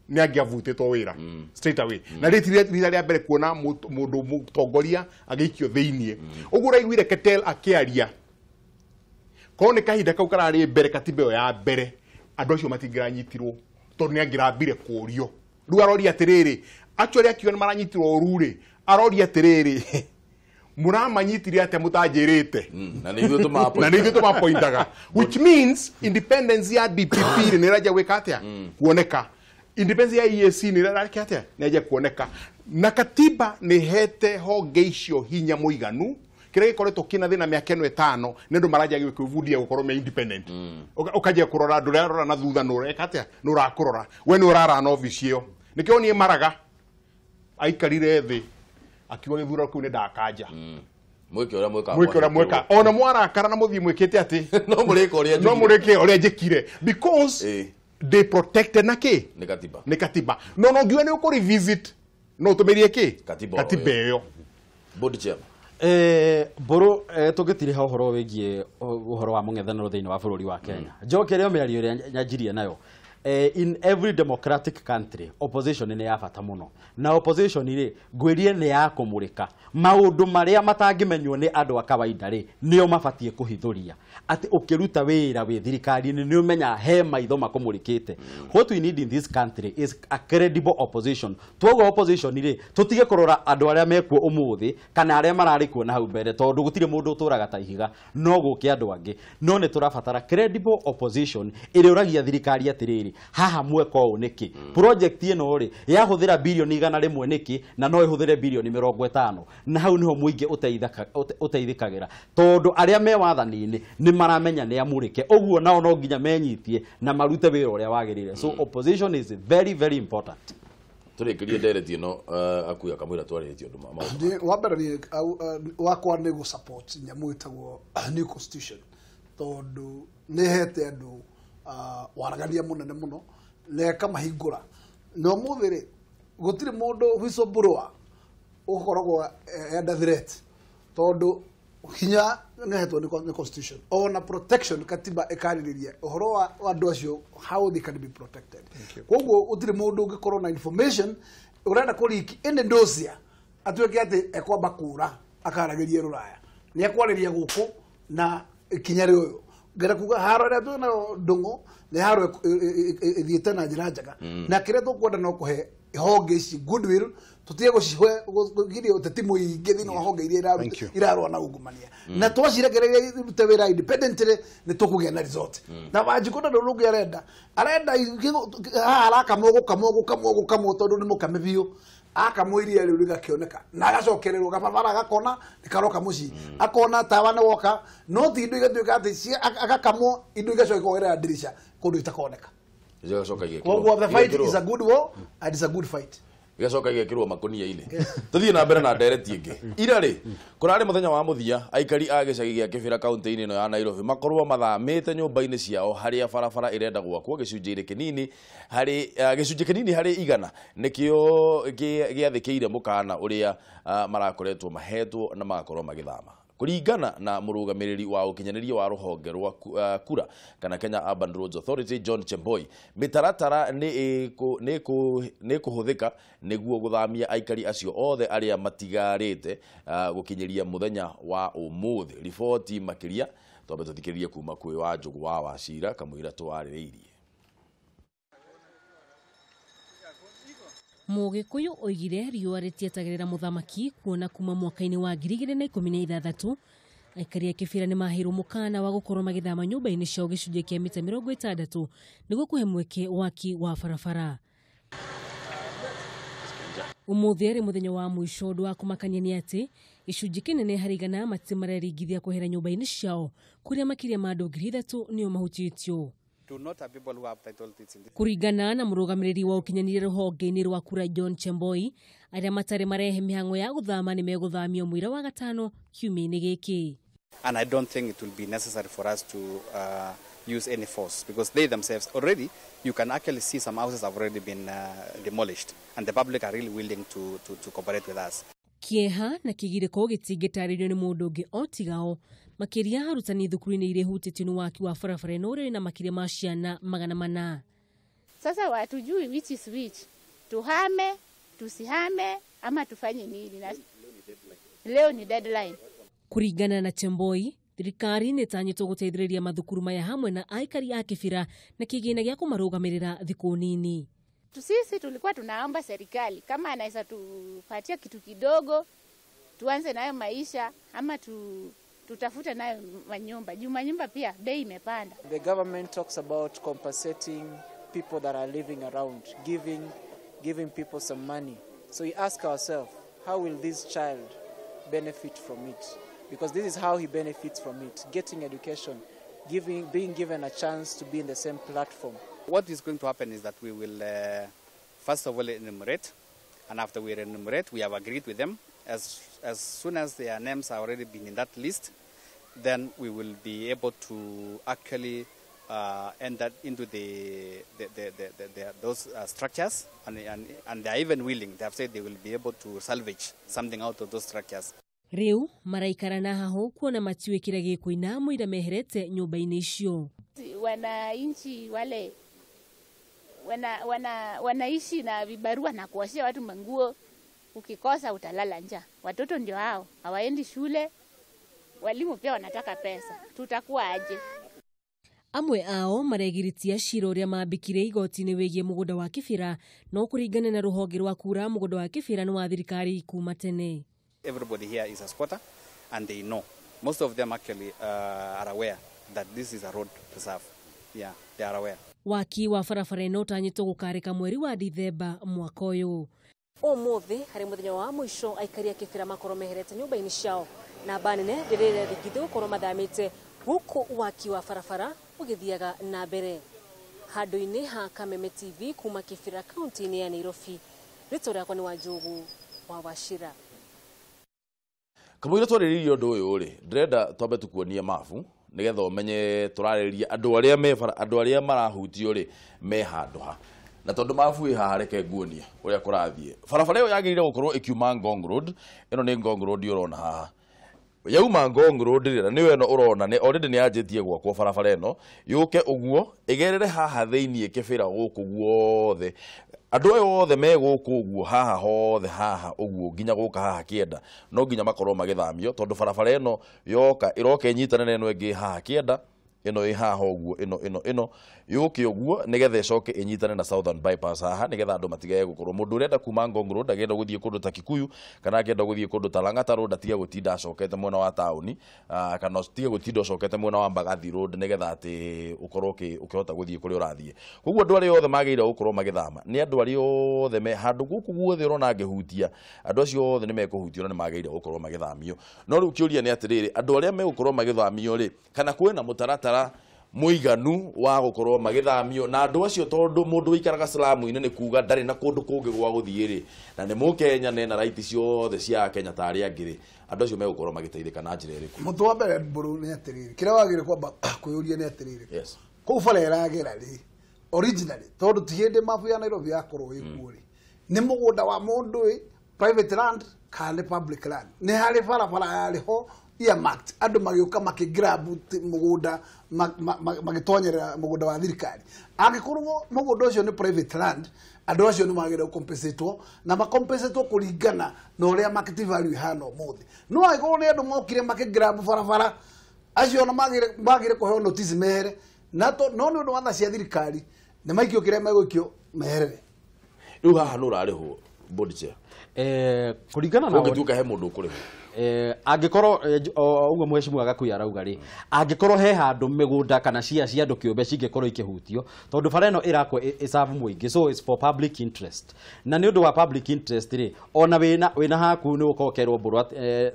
nĩ angĩavutĩtwo wĩra straight away. Na rĩti rita rĩa mbere kuona mũndũ mũtongoria agĩikio thĩiniĩ. Ũguo ũraiguire Ketel akĩaria, korwo nĩ kahinda kau kararĩ mbere katiba ĩyo ya mbere, andũ acio matingĩranyitirwo tondũ nĩ angĩrambire kũrio. Rĩu aroria atĩrĩrĩ, actually akiuga nĩ maranyitirwo ũru rĩ, aroria atĩrĩrĩ, mũramanyitire atĩa mũtanjĩrĩte? Na nĩ ithuĩ tũmapointaga. Which means independence ya DPP nĩ ĩranjia gwĩka atĩa? Kuoneka. Independence ya EAC nĩ ĩrareka atĩa? Nĩ ĩranjia kuoneka. Na katiba nĩ hete honge icio hinya mũiganu kĩrĩa gĩkoretwo kĩna thĩna mĩaka ĩno ĩtano nĩ andũ maranjia gwĩbundia gũkorwo me independent. Ũkanjia kũrora andũ ũrĩa arora na thutha nũ ũreka atĩa? Nũ ũrakũrora. We nĩ ũrarana obici ĩyo. Nĩkĩo niĩ Maraga aikarire thĩ akiuga gĩthurano kĩu nĩ ndakanja. Mwĩke ũrĩa mwĩka. Mwĩke ũrĩa mwĩka. Ona mwarakara na mũthiĩ mwĩkĩte atĩ no mũrĩke ũrĩa no mũrĩke ũrĩa njĩkire because they protected na kĩ? Nĩ katiba. Nĩ katiba. No no ngiuga nĩ ũkũ revisit no ũtũmĩrie kĩ? Katiba ĩyo. Board chairman. Mbũrũ tũngĩtiriha ũhoro wĩgiĩ ũhoro wa mũng'ethanĩro thĩinĩ wa bũrũri wa Kenya. Njoke rĩo mĩario ĩrĩa nyanjirie nayo. In every democratic country opposition nĩ ya bata mũno. Na opposition rĩ ngwĩrie nĩ ya kũmũrĩka. Maũndũ marĩa matangĩmenywo nĩ andũ a kawaida rĩ nĩo mabatiĩ kũhithũria. Atĩ ũkĩruta wĩra wĩ thirikari-inĩ nĩ ũmenya he maitho makũmũrĩkĩte. What we need in this country is a credible opposition. Twoguo opposition rĩ tũtige kũrora andũ arĩa mekuo ũmũthĩ kana arĩa mararĩ kuo na hau mbere tondũ gũtirĩ mũndũ ũtũraga ta ihiga no gũke andũ angĩ. No nĩ tũrabatara credible opposition ĩrĩa ũragia thirikari atĩrĩrĩ haha mweka ũũ nĩkĩ? Project ĩno rĩ yahũthĩra bilioni 100 nĩkĩ na no ĩhũthĩre bilioni 50? Na hau niho mũingĩ ũteithĩkagĩra tondũ arĩa me wathani-inĩ nĩ maramenya nĩ amũrĩke, ũguo nao no nginya menyitie na marute wĩra ũrĩa wagĩrĩire. So opposition is very very important. Tũrĩkĩrie ndereti ĩno akuya kamũira twarĩtie ũndũ maũndũ. Wa mbere niĩ wakwa nĩ gũ support nyamũ ĩtagwo new constitution tondũ nĩ ĩhete andũ waragania mũnene mũno na ĩkamahingũra. Na ũmũthĩ rĩ gũtirĩ mũndũ whistleblower ũkoragwo under threat tondũ hinya nĩ hetwo nĩ constitution ona protection katiba ĩkarĩrĩria ũhoro wa andũ acio how they can be protected. Koguo gũtirĩ mũndũ ũngĩkorwo na information ũrenda kũriki ĩndĩ ndocia atuĩke atĩ ekwamba kũra akaragĩrie rũraya nĩ ekwarĩria gũkũ na ikinya rĩ ũyũ ngera kuga haro ĩrĩa twĩ nayo ndũng'ũ nĩ haro ĩthiĩte na njĩra njega na kĩrĩa tũkwenda no kũhe honge ici goodwill tũtige gũcihe ũteti mũingĩ thĩinĩ wa honge iria irarũa na ungumania na twacirekereria irute wĩra independently nĩ tũkũgĩa na result. Na Wanjikũ ndũ ũngĩ arenda haha arakamwo gũkamwo gũkamwo gũkamwo tondũ nĩ mũkame biũ akamwo iria rĩu rĩgakĩoneka na agacokererwo gababara gakona nĩ karoka mũciĩ akona tawa nĩ woka no ti indo igatuĩka atĩ agakamwo indo igacoka ikogerera ndirica kũndũ itakoneka. Igacoka igekĩrwo. Koguo the fight is a good war and it's a good fight. Igacoka igekĩrwo makonia-inĩ. Tũthiĩ na mbere na ndereti ĩngĩ. Ira rĩ kũrarĩ mũthenya wa mũthia aikari a gĩcagi gĩa Kĩbĩra kaunti-inĩ ĩno ya Nairobi makorwo mathamĩte nyũmba-inĩ ciao harĩa barabara ĩrenda gwakwo gĩcunjĩ kĩnini harĩ gĩcunjĩ kĩnini harĩ igana nĩkĩo gĩathĩkĩire mũkana ũrĩa marakoretwo mahetwo na magakorwo magĩthama. Kũringana na mũrũgamĩrĩri wa ũkinyanĩria wa rũhonge rwa kura kana Kenya Urban Roads Authority John Chemboi, mĩtaratara nĩ ĩkũhũthĩka nĩguo gũthamia aikari acio othe arĩa matigarĩte gũkinyĩria mũthenya wa ũmũthĩ. Riboti makĩria twambe tũthikĩrĩrie kuma kwĩ Wanjũgũ wa Wacira kamũira twarĩrĩirie. Mũgĩkũyũ oigire riũa rĩtietagĩrĩra mũthamaki kuona kuma mwaka-inĩ wa 2016 aikari a Kĩbĩra nĩ maheirwo mũkana wa gũkorwo magĩthama nyũmba-inĩ ciao gĩcunjĩ kĩa mita 60 nĩguo kũhe mweke waki wa barabara. Ũmũthĩ arĩ mũthenya wa mũico ũndũ wa kũmakania nĩ atĩ gĩcunjĩ kĩnene harĩ igana matirĩ mareringithia kwehera nyũmba-inĩ ciao kũrĩa makĩria ma andũ 3,000 nĩo mahutĩtio. Kũringana na mũrũgamĩrĩri wa ũkinyanĩria rũhonge-inĩ rwa kura John Chemboi, arĩa matarĩ marehe mĩhang'o ya gũthama nĩ megũthamio mũira wa gatano kiumia-inĩ gĩkĩ. And I don't think it will be necessary for us to use any force because they themselves already, you can actually see some houses have already been demolished and the public are really willing to cooperate with us. Kĩeha na kĩgirĩko gĩtingĩtarĩrio nĩ mũndũ ũngĩ o tigao Makĩria arutani thukuru-inĩ iria ihutĩtio nĩ waki wa barabara ĩno ũrĩa wĩna makĩria ma ciana 400. Sasa watujui which is which, tuhame tusihame ama tufanye nini? Na leo ni deadline. Kũringana na Chemboi, thirikari nĩ ĩtanyĩtwo gũteithĩrĩria mathukuru maya hamwe na aikari a Kĩbĩra na kĩgĩna gĩa kũmarũgamĩrĩra thikũ nini. Sisi tulikuwa tunaomba serikali kama anaweza tupatia kitu kidogo tuanze nayo maisha ama tutafute nayo manyumba. Juu manyumba pia bei imepanda. The government talks about compensating people that are living around, giving people some money. So we ask ourselves, how will this child benefit from it? Because this is how he benefits from it, getting education, being given a chance to be in the same platform. What is going to happen is that we will first of all enumerate, and after we enumerate, we have agreed with them. As soon as their names are already been in that list, then we will be able to actually enter into those structures, and they are even willing. They have said they will be able to salvage something out of those structures. Riu maraikara na haho kuona matiwe kira gikuina muira meherete nyumba-inĩ icio. Wananchi wale wanaishi na vibarua na kuwashia watu manguo, ukikosa utalala njaa. Watoto ndio hao hawaendi shule, walimu pia wanataka pesa, tutakuwa aje? Amwe ao maregiritia cira uria mambikire igoti-inĩ wĩgiĩ mũgũnda wa Kĩbĩra, no kũringana na rũhonge rwa kura mũgũnda wa Kĩbĩra nĩ wa thirikari kuma tene. Everybody here is a squatter, and they know. Most of them actually are aware that this is a road reserve. Yeah, they are aware. Waki wa barabara ĩno ũtanyĩtwo gũkarĩka mweri wa Dithemba mwaka ũyũ. Ũmũthĩ harĩ mũthenya wa mũico aikari a Kĩbĩra makorwo meherete nyũmba-inĩ ciao na namba nene rĩrĩa rĩthingithio gũkorwo mathamĩte gũkũ waki wa barabara ũgĩthiaga na mbere. Handũ-inĩ ha Kameme TV kuma Kĩbĩra kaunti-inĩ ya Nairobi, rĩtwa rĩakwa nĩ Wanjũgũ wa Wachira. Kamũira twarĩrĩirie ũndũ ũyũ rĩ, ndĩrenda twambe tukuonie mabu nĩgetha ũmenye tũrarĩrĩria andũ arĩa me bara, andũ arĩa marahutio rĩ me handũ ha. Na tondũ mabu ĩ haha reke nguonie ũrĩa kũrathiĩ. Barabara ĩyo yagĩrĩire gũkorwo ĩkiuma Ngong Road, ĩno nĩ Ngong Road ũrona haha. Yauma Ngong Road rĩ, na nĩyo ĩno ũrona nĩ already nĩ yanjĩtie gwakwo barabara ĩno, yũke ũguo ĩgerere haha thĩiniĩ Kĩbĩra gũkũ guothe. Andũ aya othe me gũkũ ũguo haha hothe haha ũguo nginya gũka haha kĩenda no nginya makorwo magĩthamio tondũ barabara ĩno yoka ĩroka ĩnyitane na ĩno ĩngĩ haha kĩenda, ĩno ĩ haha ũguo, ĩno ĩno ĩno yũke ũguo nĩgetha ĩcoke ĩnyitane na Southern Bypass haha nĩgetha andũ matigage gũkorwo mũndũ ũrenda kuma Ngong Road agĩenda gũthiĩ kũndũ ta Kikuyu kana akĩenda gũthiĩ kũndũ ta Lang'ata Road atige gũtinda acokete mwena wa taũni, kana atige gũtinda acokete mwena wa Mbagathi Road nĩgetha atĩ ũkorwo ũkĩhota gũthiĩ kũrĩa ũrathiĩ. Koguo andũ arĩa othe magĩrĩire gũkorwo magĩthama nĩ andũ arĩa othe me handũ gũkũ guothe ũrona ngĩhutia, andũ acio othe nĩ mekũhutio na nĩ magĩrĩire gũkorwo magĩthamio. No rĩu kĩũria nĩ atĩrĩrĩ, andũ arĩa megũkorwo magĩthamio rĩ, kana kwĩna mũtaratara mũiganu wa gũkorwo magĩthamio na andũ acio, tondũ mũndũ ũikaraga slum-inĩ nĩ kuga ndarĩ na kũndũ kũngĩ gwa gũthiĩ rĩ, na nĩ mũkenya na ena right ciothe cia Kenya ta arĩa angĩ rĩ, andũ acio megũkorwo magĩteithĩka na njĩra ĩrĩkũ? Mũtũ wa mbere mbũrũ nĩ atĩrĩrĩ, kĩrĩa wagĩrĩire kwamba kwĩyũria nĩ atĩrĩrĩ, yes, kũu bara ĩragera rĩ originally, tondũ ti hĩndĩ mabu ya Nairobi yakorwo ĩkuo rĩ, nĩ mũgũnda wa mũndũ ĩ private land kana nĩ public land? Nĩ harĩ barabara yarĩ ho earmarked, andũ magĩũka makĩgrab mũgũnda magĩtonyerera mũgũnda wa thirikari. Angĩkorwo mũgũnda ũcio nĩ private land, andũ acio nĩ magĩrĩire gũcompensatwo na macompensatwo kũringana na ũrĩa market value ĩhana ũmũthĩ. No angĩkorwo nĩ andũ mokire makĩgrab barabara, acio ona magĩrĩire kũheo notice mehere, na no nĩ ũndũ wa tha cia thirikari nĩ maikio kĩrĩa megũikio meherere. Rĩu haha nũ ũrarĩhwo board chair? Kũringana na ũngĩtuĩka he mũndũ ũkũrĩhwo angĩkorwo ũguo mheshimiwa Gakuya arauga rĩ, angĩkorwo he handũ mĩgũnda kana cia andũ kĩũmbe cingĩkorwo ikĩhutio, tondũ bara ĩno ĩrakwo ĩserve mũingĩ, so it's for public interest, na nĩ ũndũ wa public interest rĩ, ona wĩna haku nĩ ũkorwo ũkerwo mbũrũ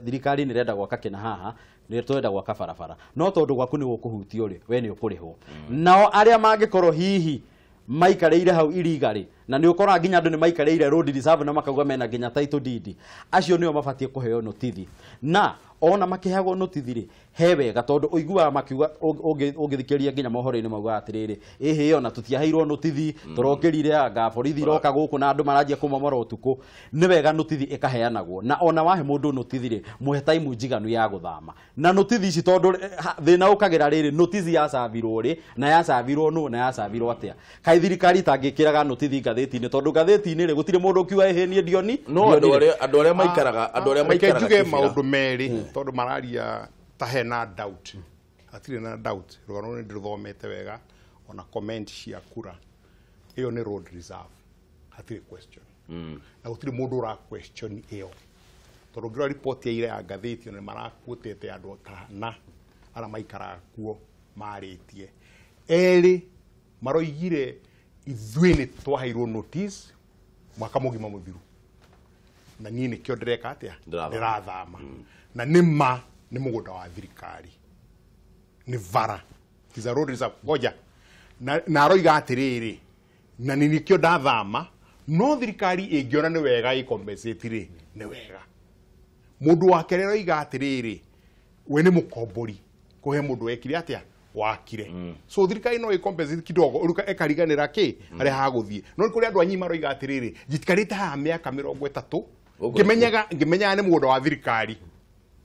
thirikari nĩ ĩrenda gwaka kĩna haha, nĩ tũrenda gwaka barabara, no tondũ gwaku nĩ gũkũhutio rĩ, we nĩ ũkũrĩhwo. Nao arĩa mangĩkorwo hihi maikarĩire hau iriga rĩ, Na nĩ ũkoraga nginya andũ nĩ maikarĩire road reserve na makauga mena nginya title deed. Acio nĩo mabatiĩ kũheo notithi. Na ona makiheagwo notithi rĩ, he wega tondũ ũiguaga makiuga ũngĩthikĩrĩria nginya mohoro-inĩ maugaga atĩrĩrĩ, ĩhĩ ona tũtiaheirwo notithi, tũrokĩrire anga borithi iroka gũkũ na andũ maranjia kũmomora ũtukũ. Nĩ wega notithi ĩkaheanagwo, na ona wahe mũndũ notithi rĩ, mũhe time njiganu ya gũthama. Na notithi ici tondũ thĩna ũkagĩra rĩrĩ, notithi yacavirwo rĩ, na yacavirwo nũ, na yacavirwo atĩa. Kaĩ thirikari itangĩkĩraga notithi ngathĩti-inĩ, tondũ ngathĩti-inĩ rĩ, gũtirĩ mũndũ ũkiuga ĩhĩ niĩ ndioni. No andũ arĩa maikaraga, andũ arĩa maikaraga njuge maũndũ merĩ tondũ mararia ta hena doubt. Hatirĩ na doubt, rũgano nĩ ndĩrũthomete wega ona comment cia kura. Ĩyo nĩ road reserve, hatirĩ question. Na gũtirĩ mũndũ ũra question ĩyo. Tondũ ngĩrora report ya ira ya ngathĩti nĩ marakuĩtĩte andũ na arĩa maikaraga kuo marĩtie. Erĩ maroigire ithuĩ nĩ twaheirwo notice mwaka mũgima mũthiru. Na niĩ nĩkĩo ndĩreka atĩa? Ndĩrathama. Na nĩ ma nĩ mũgũnda wa thirikari. Nĩ vara. It is a road reserve. Ngoja. Na aroiga atĩrĩrĩ, na nĩ nĩkĩo ndathama, no thirikari ĩngĩona nĩ wega ĩ-compensate rĩ, nĩ wega. Mũndũ wa kerĩ aroiga atĩrĩrĩ, we nĩ mũkombori, kũhe mũndũ wekire atĩa? Wakire. So thirikari no ĩ-compensate kidogo, ũruka ĩkariganĩra kĩ harĩa hagũthiĩ. No nĩ kũrĩ andũ anyi maroiga atĩrĩrĩ, njikarĩte haha mĩaka 30, ngĩmenyaga nĩ mũgũnda wa thirikari.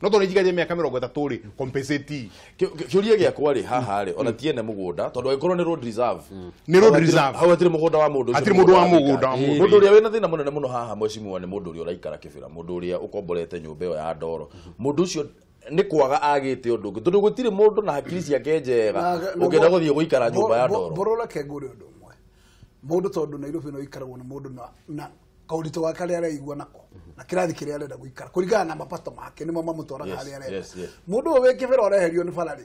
No tondũ njikarĩte mĩaka 30 rĩ, compensate. Kĩũria gĩakwa rĩ haha rĩ, ona ti ene mũgũnda, tondũ angĩkorwo nĩ road reserve. Nĩ road reserve. Hau hatirĩ mũgũnda wa mũndũ. Hatirĩ mũndũ wa mũgũnda. Mũndũ ũrĩa wĩna thĩna mũnene mũno haha mheshimiwa nĩ mũndũ ũrĩa ũraikara Kĩbĩra, mũndũ ũrĩa ũkomborete nyũmba ĩyo ya ndoro. Mũndũ ũcio nĩ kwaga agĩte ũndũ ũngĩ, tondũ gũtirĩ mũndũ na hakiri ciake njega ũngĩenda gũthiĩ gũikara nyũmba ya ndoro. Mbũrũ reke ngũre ũndũ ũmwe. Mũndũ tondũ Nairobi no ikaragwo nĩ mũndũ na kaũritũ gake karĩa araigua nako na kĩrathi kĩrĩa arenda gũikara kũringana na mapato make nĩmo mamũtwaraga harĩa arenda. Mũndũ ũyũ wĩ Kĩbĩra ũreherio nĩ bara rĩ,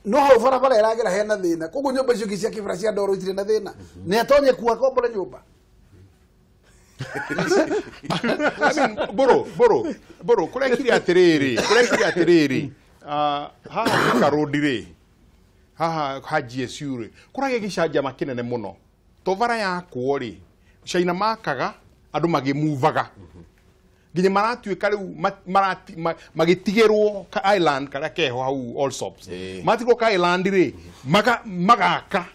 no hau barabara ĩragera hena thĩna, koguo nyũmba icio ingĩ cia Kĩbĩra cia ndoro itirĩ na thĩna, nĩ atonye kuo akombore nyũmba. I mean, boro, kũrekire atĩrĩrĩ, haha Thika Road rĩ, haha ha GSU rĩ, kũragĩa gĩcanjama kĩnene mũno. To bara yakwo rĩ, China makaga, andũ magĩmuvaga. Nginya maratuĩka rĩu magĩtigĩrwo ka island karĩa keho hau Allsops. Matigwo ka island rĩ, magaka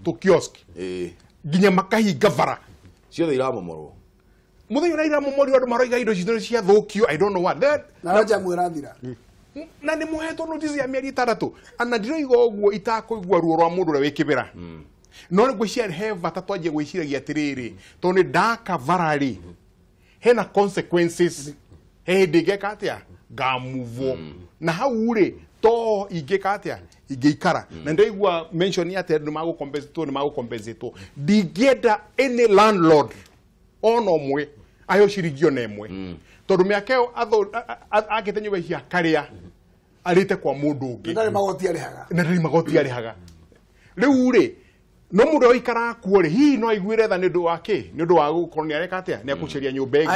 tũ kiosk. Nginya makahinga bara. Ciothe iramomorwo. Mũthenya ũrĩa iramomorirwo andũ maroiga indo citũ ciathũkio, I don't know what. Na roja mwĩrathira. Na nĩ mũhetwo notice ya mĩeri 6. Ana ndiroiga ũguo itakũigua ruo rwa mũndũ ũrĩa wĩ Kĩbĩra. No nĩ ngwĩciria he bata twanjie gwĩciragia atĩrĩrĩ, tondũ nĩ ndaka bara rĩ, hena consequences. He hĩndĩ ingĩka atĩa? Ngamuvwo. Na hau rĩ, to ingĩka atĩa? Ingĩikara. Na ndaigua mention atĩ andũ nĩ magũcompensatwo. Ndingĩenda any landlord ona ũmwe aheo ciringi ona ĩmwe. Tondũ mĩaka ĩyo akĩte nyũmba cia karĩa arĩte kwa mũndũ ũngĩ. Na ndarĩ magoti arĩhaga. Na ndarĩ magoti arĩhaga. Rĩu rĩ, no mũndũ ũikaraga kuo rĩ, hihi no aiguĩre tha nĩ ũndũ wa kĩ? Nĩ ũndũ wa gũkorwo nĩ areka atĩa? Nĩ akũcaria nyũmba ĩngĩ,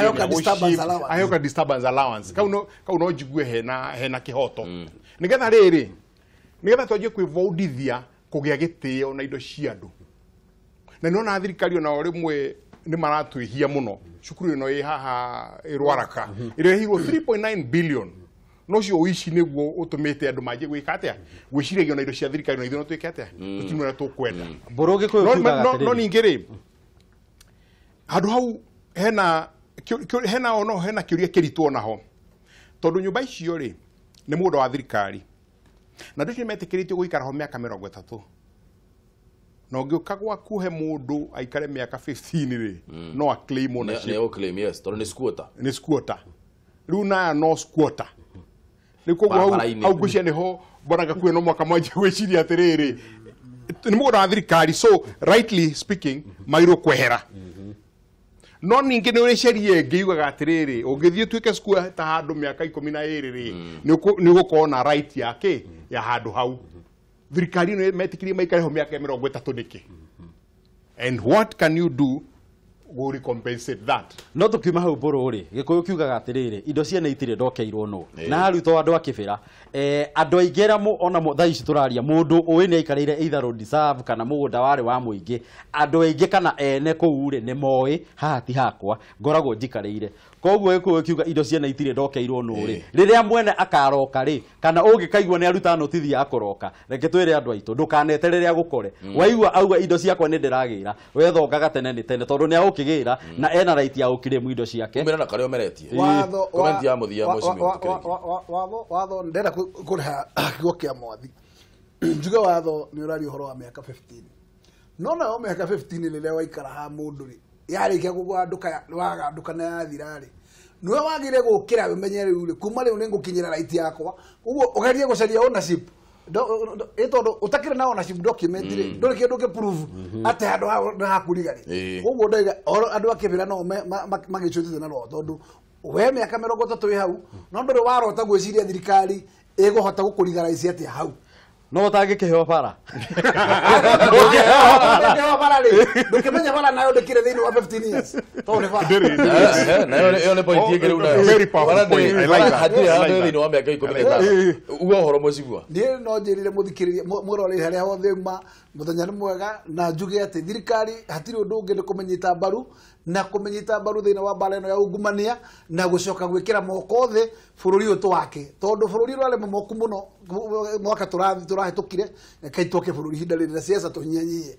Aheo ka disturbance allowance. Kau no njigue hena kĩhoto. Nĩgetha rĩrĩ, nĩgetha twanjie kwĩbundithia kũgĩa gĩtĩo na indo cia andũ. Na nĩona thirikari ona o rĩmwe nĩ maratwĩhia mũno. Cukuru ĩno ĩ haha ĩ Rwaraka ĩrehirwo 3.9 billion. No ũcio ũici nĩguo ũtũmĩte andũ manjie gwĩka atĩa? Gwĩciragia ona indo cia thirikari na ithuĩ no twĩke atĩa? Tũtirĩ ũrĩa tũkwenda. Mbũrũ Gĩkũyũ kiugaga atĩrĩrĩ. No ningĩ rĩ, handũ hau hena hena kĩũria kĩritũ onaho. Tondũ nyũmba icio rĩ, nĩ mũgũnda wa thirikari. Na andũ acio nĩmetĩkĩrĩtio gũikara ho mĩaka 30. Na ũngĩũka gwaku he mũndũ aikare mĩaka 15 rĩ, no a claim ownership. Nĩ claim, yes, tondũ nĩ squatter. Nĩ squatter. Rĩu naya no squatter. Rĩu koguo hau ngwĩciria nĩho mbonaga kuĩ no mwaka mwanjie gwĩciria atĩrĩrĩ, nĩ mũgũnda wa thirikari, so rightly speaking magĩrĩirwo kwehera. No ningĩ nĩ ũrĩ sheria ĩngĩ yugaga atĩrĩrĩ, ũngĩthiĩ ũtuĩke squatter ta handũ mĩaka 12 rĩ, nĩ ũgũkorwo na right ya kĩ? Ya handũ hau. Thirikari ĩno metĩkĩrie maikare ho mĩaka 30 nĩkĩ? And what can you do Go recompensate that. No tukiuma hau mbũrũ rĩ, Gĩkũyũ kiugaga atĩrĩrĩ, indo ciene itirĩ ndokeirwo nũ. Na harutwo andũ a Kĩbĩra, andũ aingĩ arĩa ona thaa ici tũraria, mũndũ ũĩ nĩ aikarĩire either road reserve kana mũgũnda warĩ wa mũingĩ, andũ aingĩ kana ene kũu rĩ nĩ moĩ haha ti hakwa, ngoragwo njikarĩire. Koguo Gĩkũyũ kiuga indo ciene itirĩ ndokeirwo nũ rĩ, rĩrĩa mwene akaroka rĩ, kana ũngĩkaigua nĩ aruta notithi ya kũroka, reke twĩre andũ aitũ ndũkaneterere agũkore. Waigua auga indo ciakwa nĩ ndĩragĩra, wethongaga tene nĩ tene tondũ nĩ agũkĩgĩra na ena right ya gũkirĩmu indo ciake. Umĩra na karĩa ũmeretie. Comment ya mũthia mheshimiwa. Watho ndĩrenda kũrĩha kiugo kĩa mwathi. Njuge watho nĩ ũraria ũhoro wa mĩaka 15. No nayo mĩaka 15 rĩrĩa waikara ha mũndũ rĩ, yarĩkia gũgandũka wagandũka na yathira rĩ, nĩwe wagĩrĩire gũkĩra ũmenye rĩu rĩ, kuma rĩu nĩngũkinyĩra right yakwa. Ũguo ũgerie gũcaria ownership. Tondũ ũtakĩrĩ na ownership document rĩ, ndũrĩ kĩndũ ũngĩ-prove atĩ handũ hau nĩ hakũriga rĩ. Koguo ndauga andũ a Kĩbĩra no magĩcũtĩte na roho tondũ we mĩaka 30 wĩ hau, no ndũrĩ warota gwĩciria thirikari ĩgũhota gũkũrigaraici atĩa hau. No ũtangĩkĩheo bara. Ũngĩheo bara rĩ, ndũkĩmenya bara nayo ndĩkĩrĩ thĩinĩ wa 15 years. Tondũ nĩ bara. Nayo ĩyo nĩ point ĩngĩ rĩu nayo. Very powerful point. I like that. Hatirĩ handũ thĩinĩ wa mĩaka 15. Uga ũhoro mheshimiwa. Niĩ no njĩrire mũthikĩrĩria mũroreri harĩa hothe uma mũthenya nĩ mwega na njuge atĩ thirikari hatirĩ ũndũ ũngĩ nĩ kũmĩnyita mbaru na kũmĩnyita mbaru thĩinĩ wa mbara ĩno ya ungumania na gũcoka gwĩkĩra moko thĩ bũrũri ũyũ twake tondũ bũrũri ũrarĩ mũmoku mũno mwaka tũrahĩtũkire rekei twake bũrũri ihinda rĩrĩ na siasa tũnyihanyihie.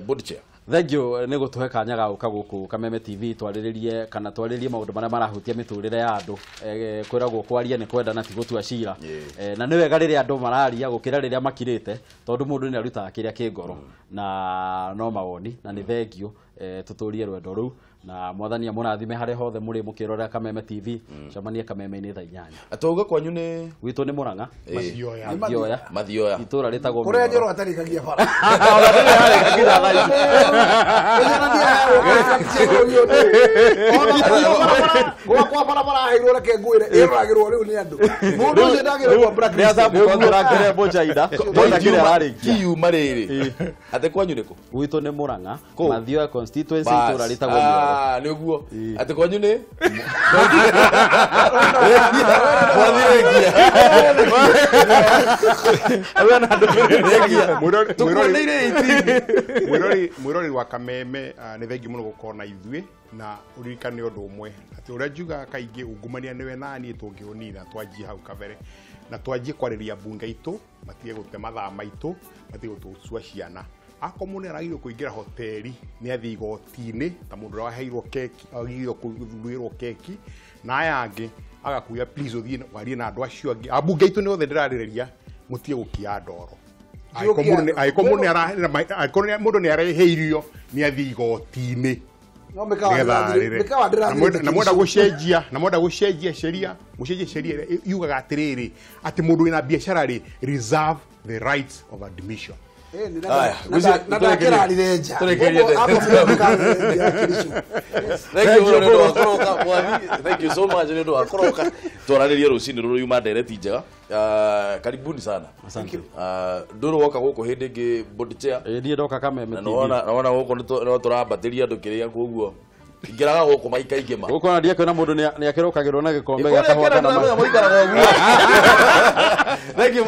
Board chair. Thank you nĩ gũtũhe kanya ga gũka gũkũ Kameme TV twarĩrĩrie kana twarĩrĩrie maũndũ marĩa marahutia mĩtũrĩre ya andũ. Kwĩragwo kwaria nĩ kwenda na ti gũtua cira. Na nĩ wega rĩrĩa andũ mararia gũkĩra rĩrĩa makirĩte tondũ mũndũ nĩ arutaga kĩrĩa kĩ ngoro na no mawoni na nĩ thank you tũtũrie rwendo rũu na mwathani amũrathime harĩa hothe mũrĩ mũkĩrorera Kameme TV. Cemanie Kameme-inĩ thaa 8. Atauga kwanyu nĩ gwitũ nĩ Mũrang'a. Mathioya. Mathioya. Itũra rĩtagwo kũrĩa Njoro atarĩkagia bara. Gwakwa barabara aheirwo reke ngwĩre ĩroragĩrwo rĩu nĩ andũ. Mũndũ ũcio ndagĩrĩirwo blacklist. Kiuma rĩrĩ. Atĩ kwanyu nĩkũ? Gwitũ nĩ Mũrang'a. Mathioya constituency itũra rĩtagwo Mĩoro. Nĩ ũguo. Atĩ kwanyu nĩ? Mwĩroreri wa Kameme nĩ thengiũ mũno gũkorwo na ithuĩ na ũririkane ũndũ ũmwe atĩ ũrĩa njugaga kaingĩ ungumania nĩwe naniĩ tũngĩũnina twanjie hau kabere na twanjie kwarĩria mbunge itũ matige gũte mathaa maitũ matige gũtũcua ciana. Akorwo mũndũ nĩaragĩrĩirwo kũingĩra hoteri nĩ athiĩ igoti-inĩ ta mũndũ ũrĩa waheirwo keki agĩrĩirwo kũrugĩrwo keki na aya angĩ agakuia please ũthiĩ warie na andũ acio angĩ ambunge aitũ nĩ othe ndĩrarĩrĩria mũtige gũkia ndoro. Angĩkorwo mũndũ nĩ areheirio nĩ athiĩ igoti-inĩ na mwenda gũcenjia na mwenda gũcenjia sheria mũcenjie sheria ĩrĩa yugaga atĩrĩrĩ atĩ mũndũ wĩna biacara rĩ reserve the rights of admission. Na ndakĩrarire nja. Thank you so much nĩ ũndũ wa kũroka twararĩrie rũcinĩ rũrũ yuma ndereti njega. Karibuni sana. Asante. Ndũrĩ woka gũkũ hĩndĩ ĩngĩ board chair. Niĩ ndoka Kameme TV. Na wona gũkũ no tũrambatĩria andũ kĩrĩa koguo ingĩraga gũkũ maikaingĩ ma. Gũkũ ona ndiakĩona mũndũ nĩ akĩrokagĩrwo na gĩkombe gĩa kahũa kana maĩ. Thank you.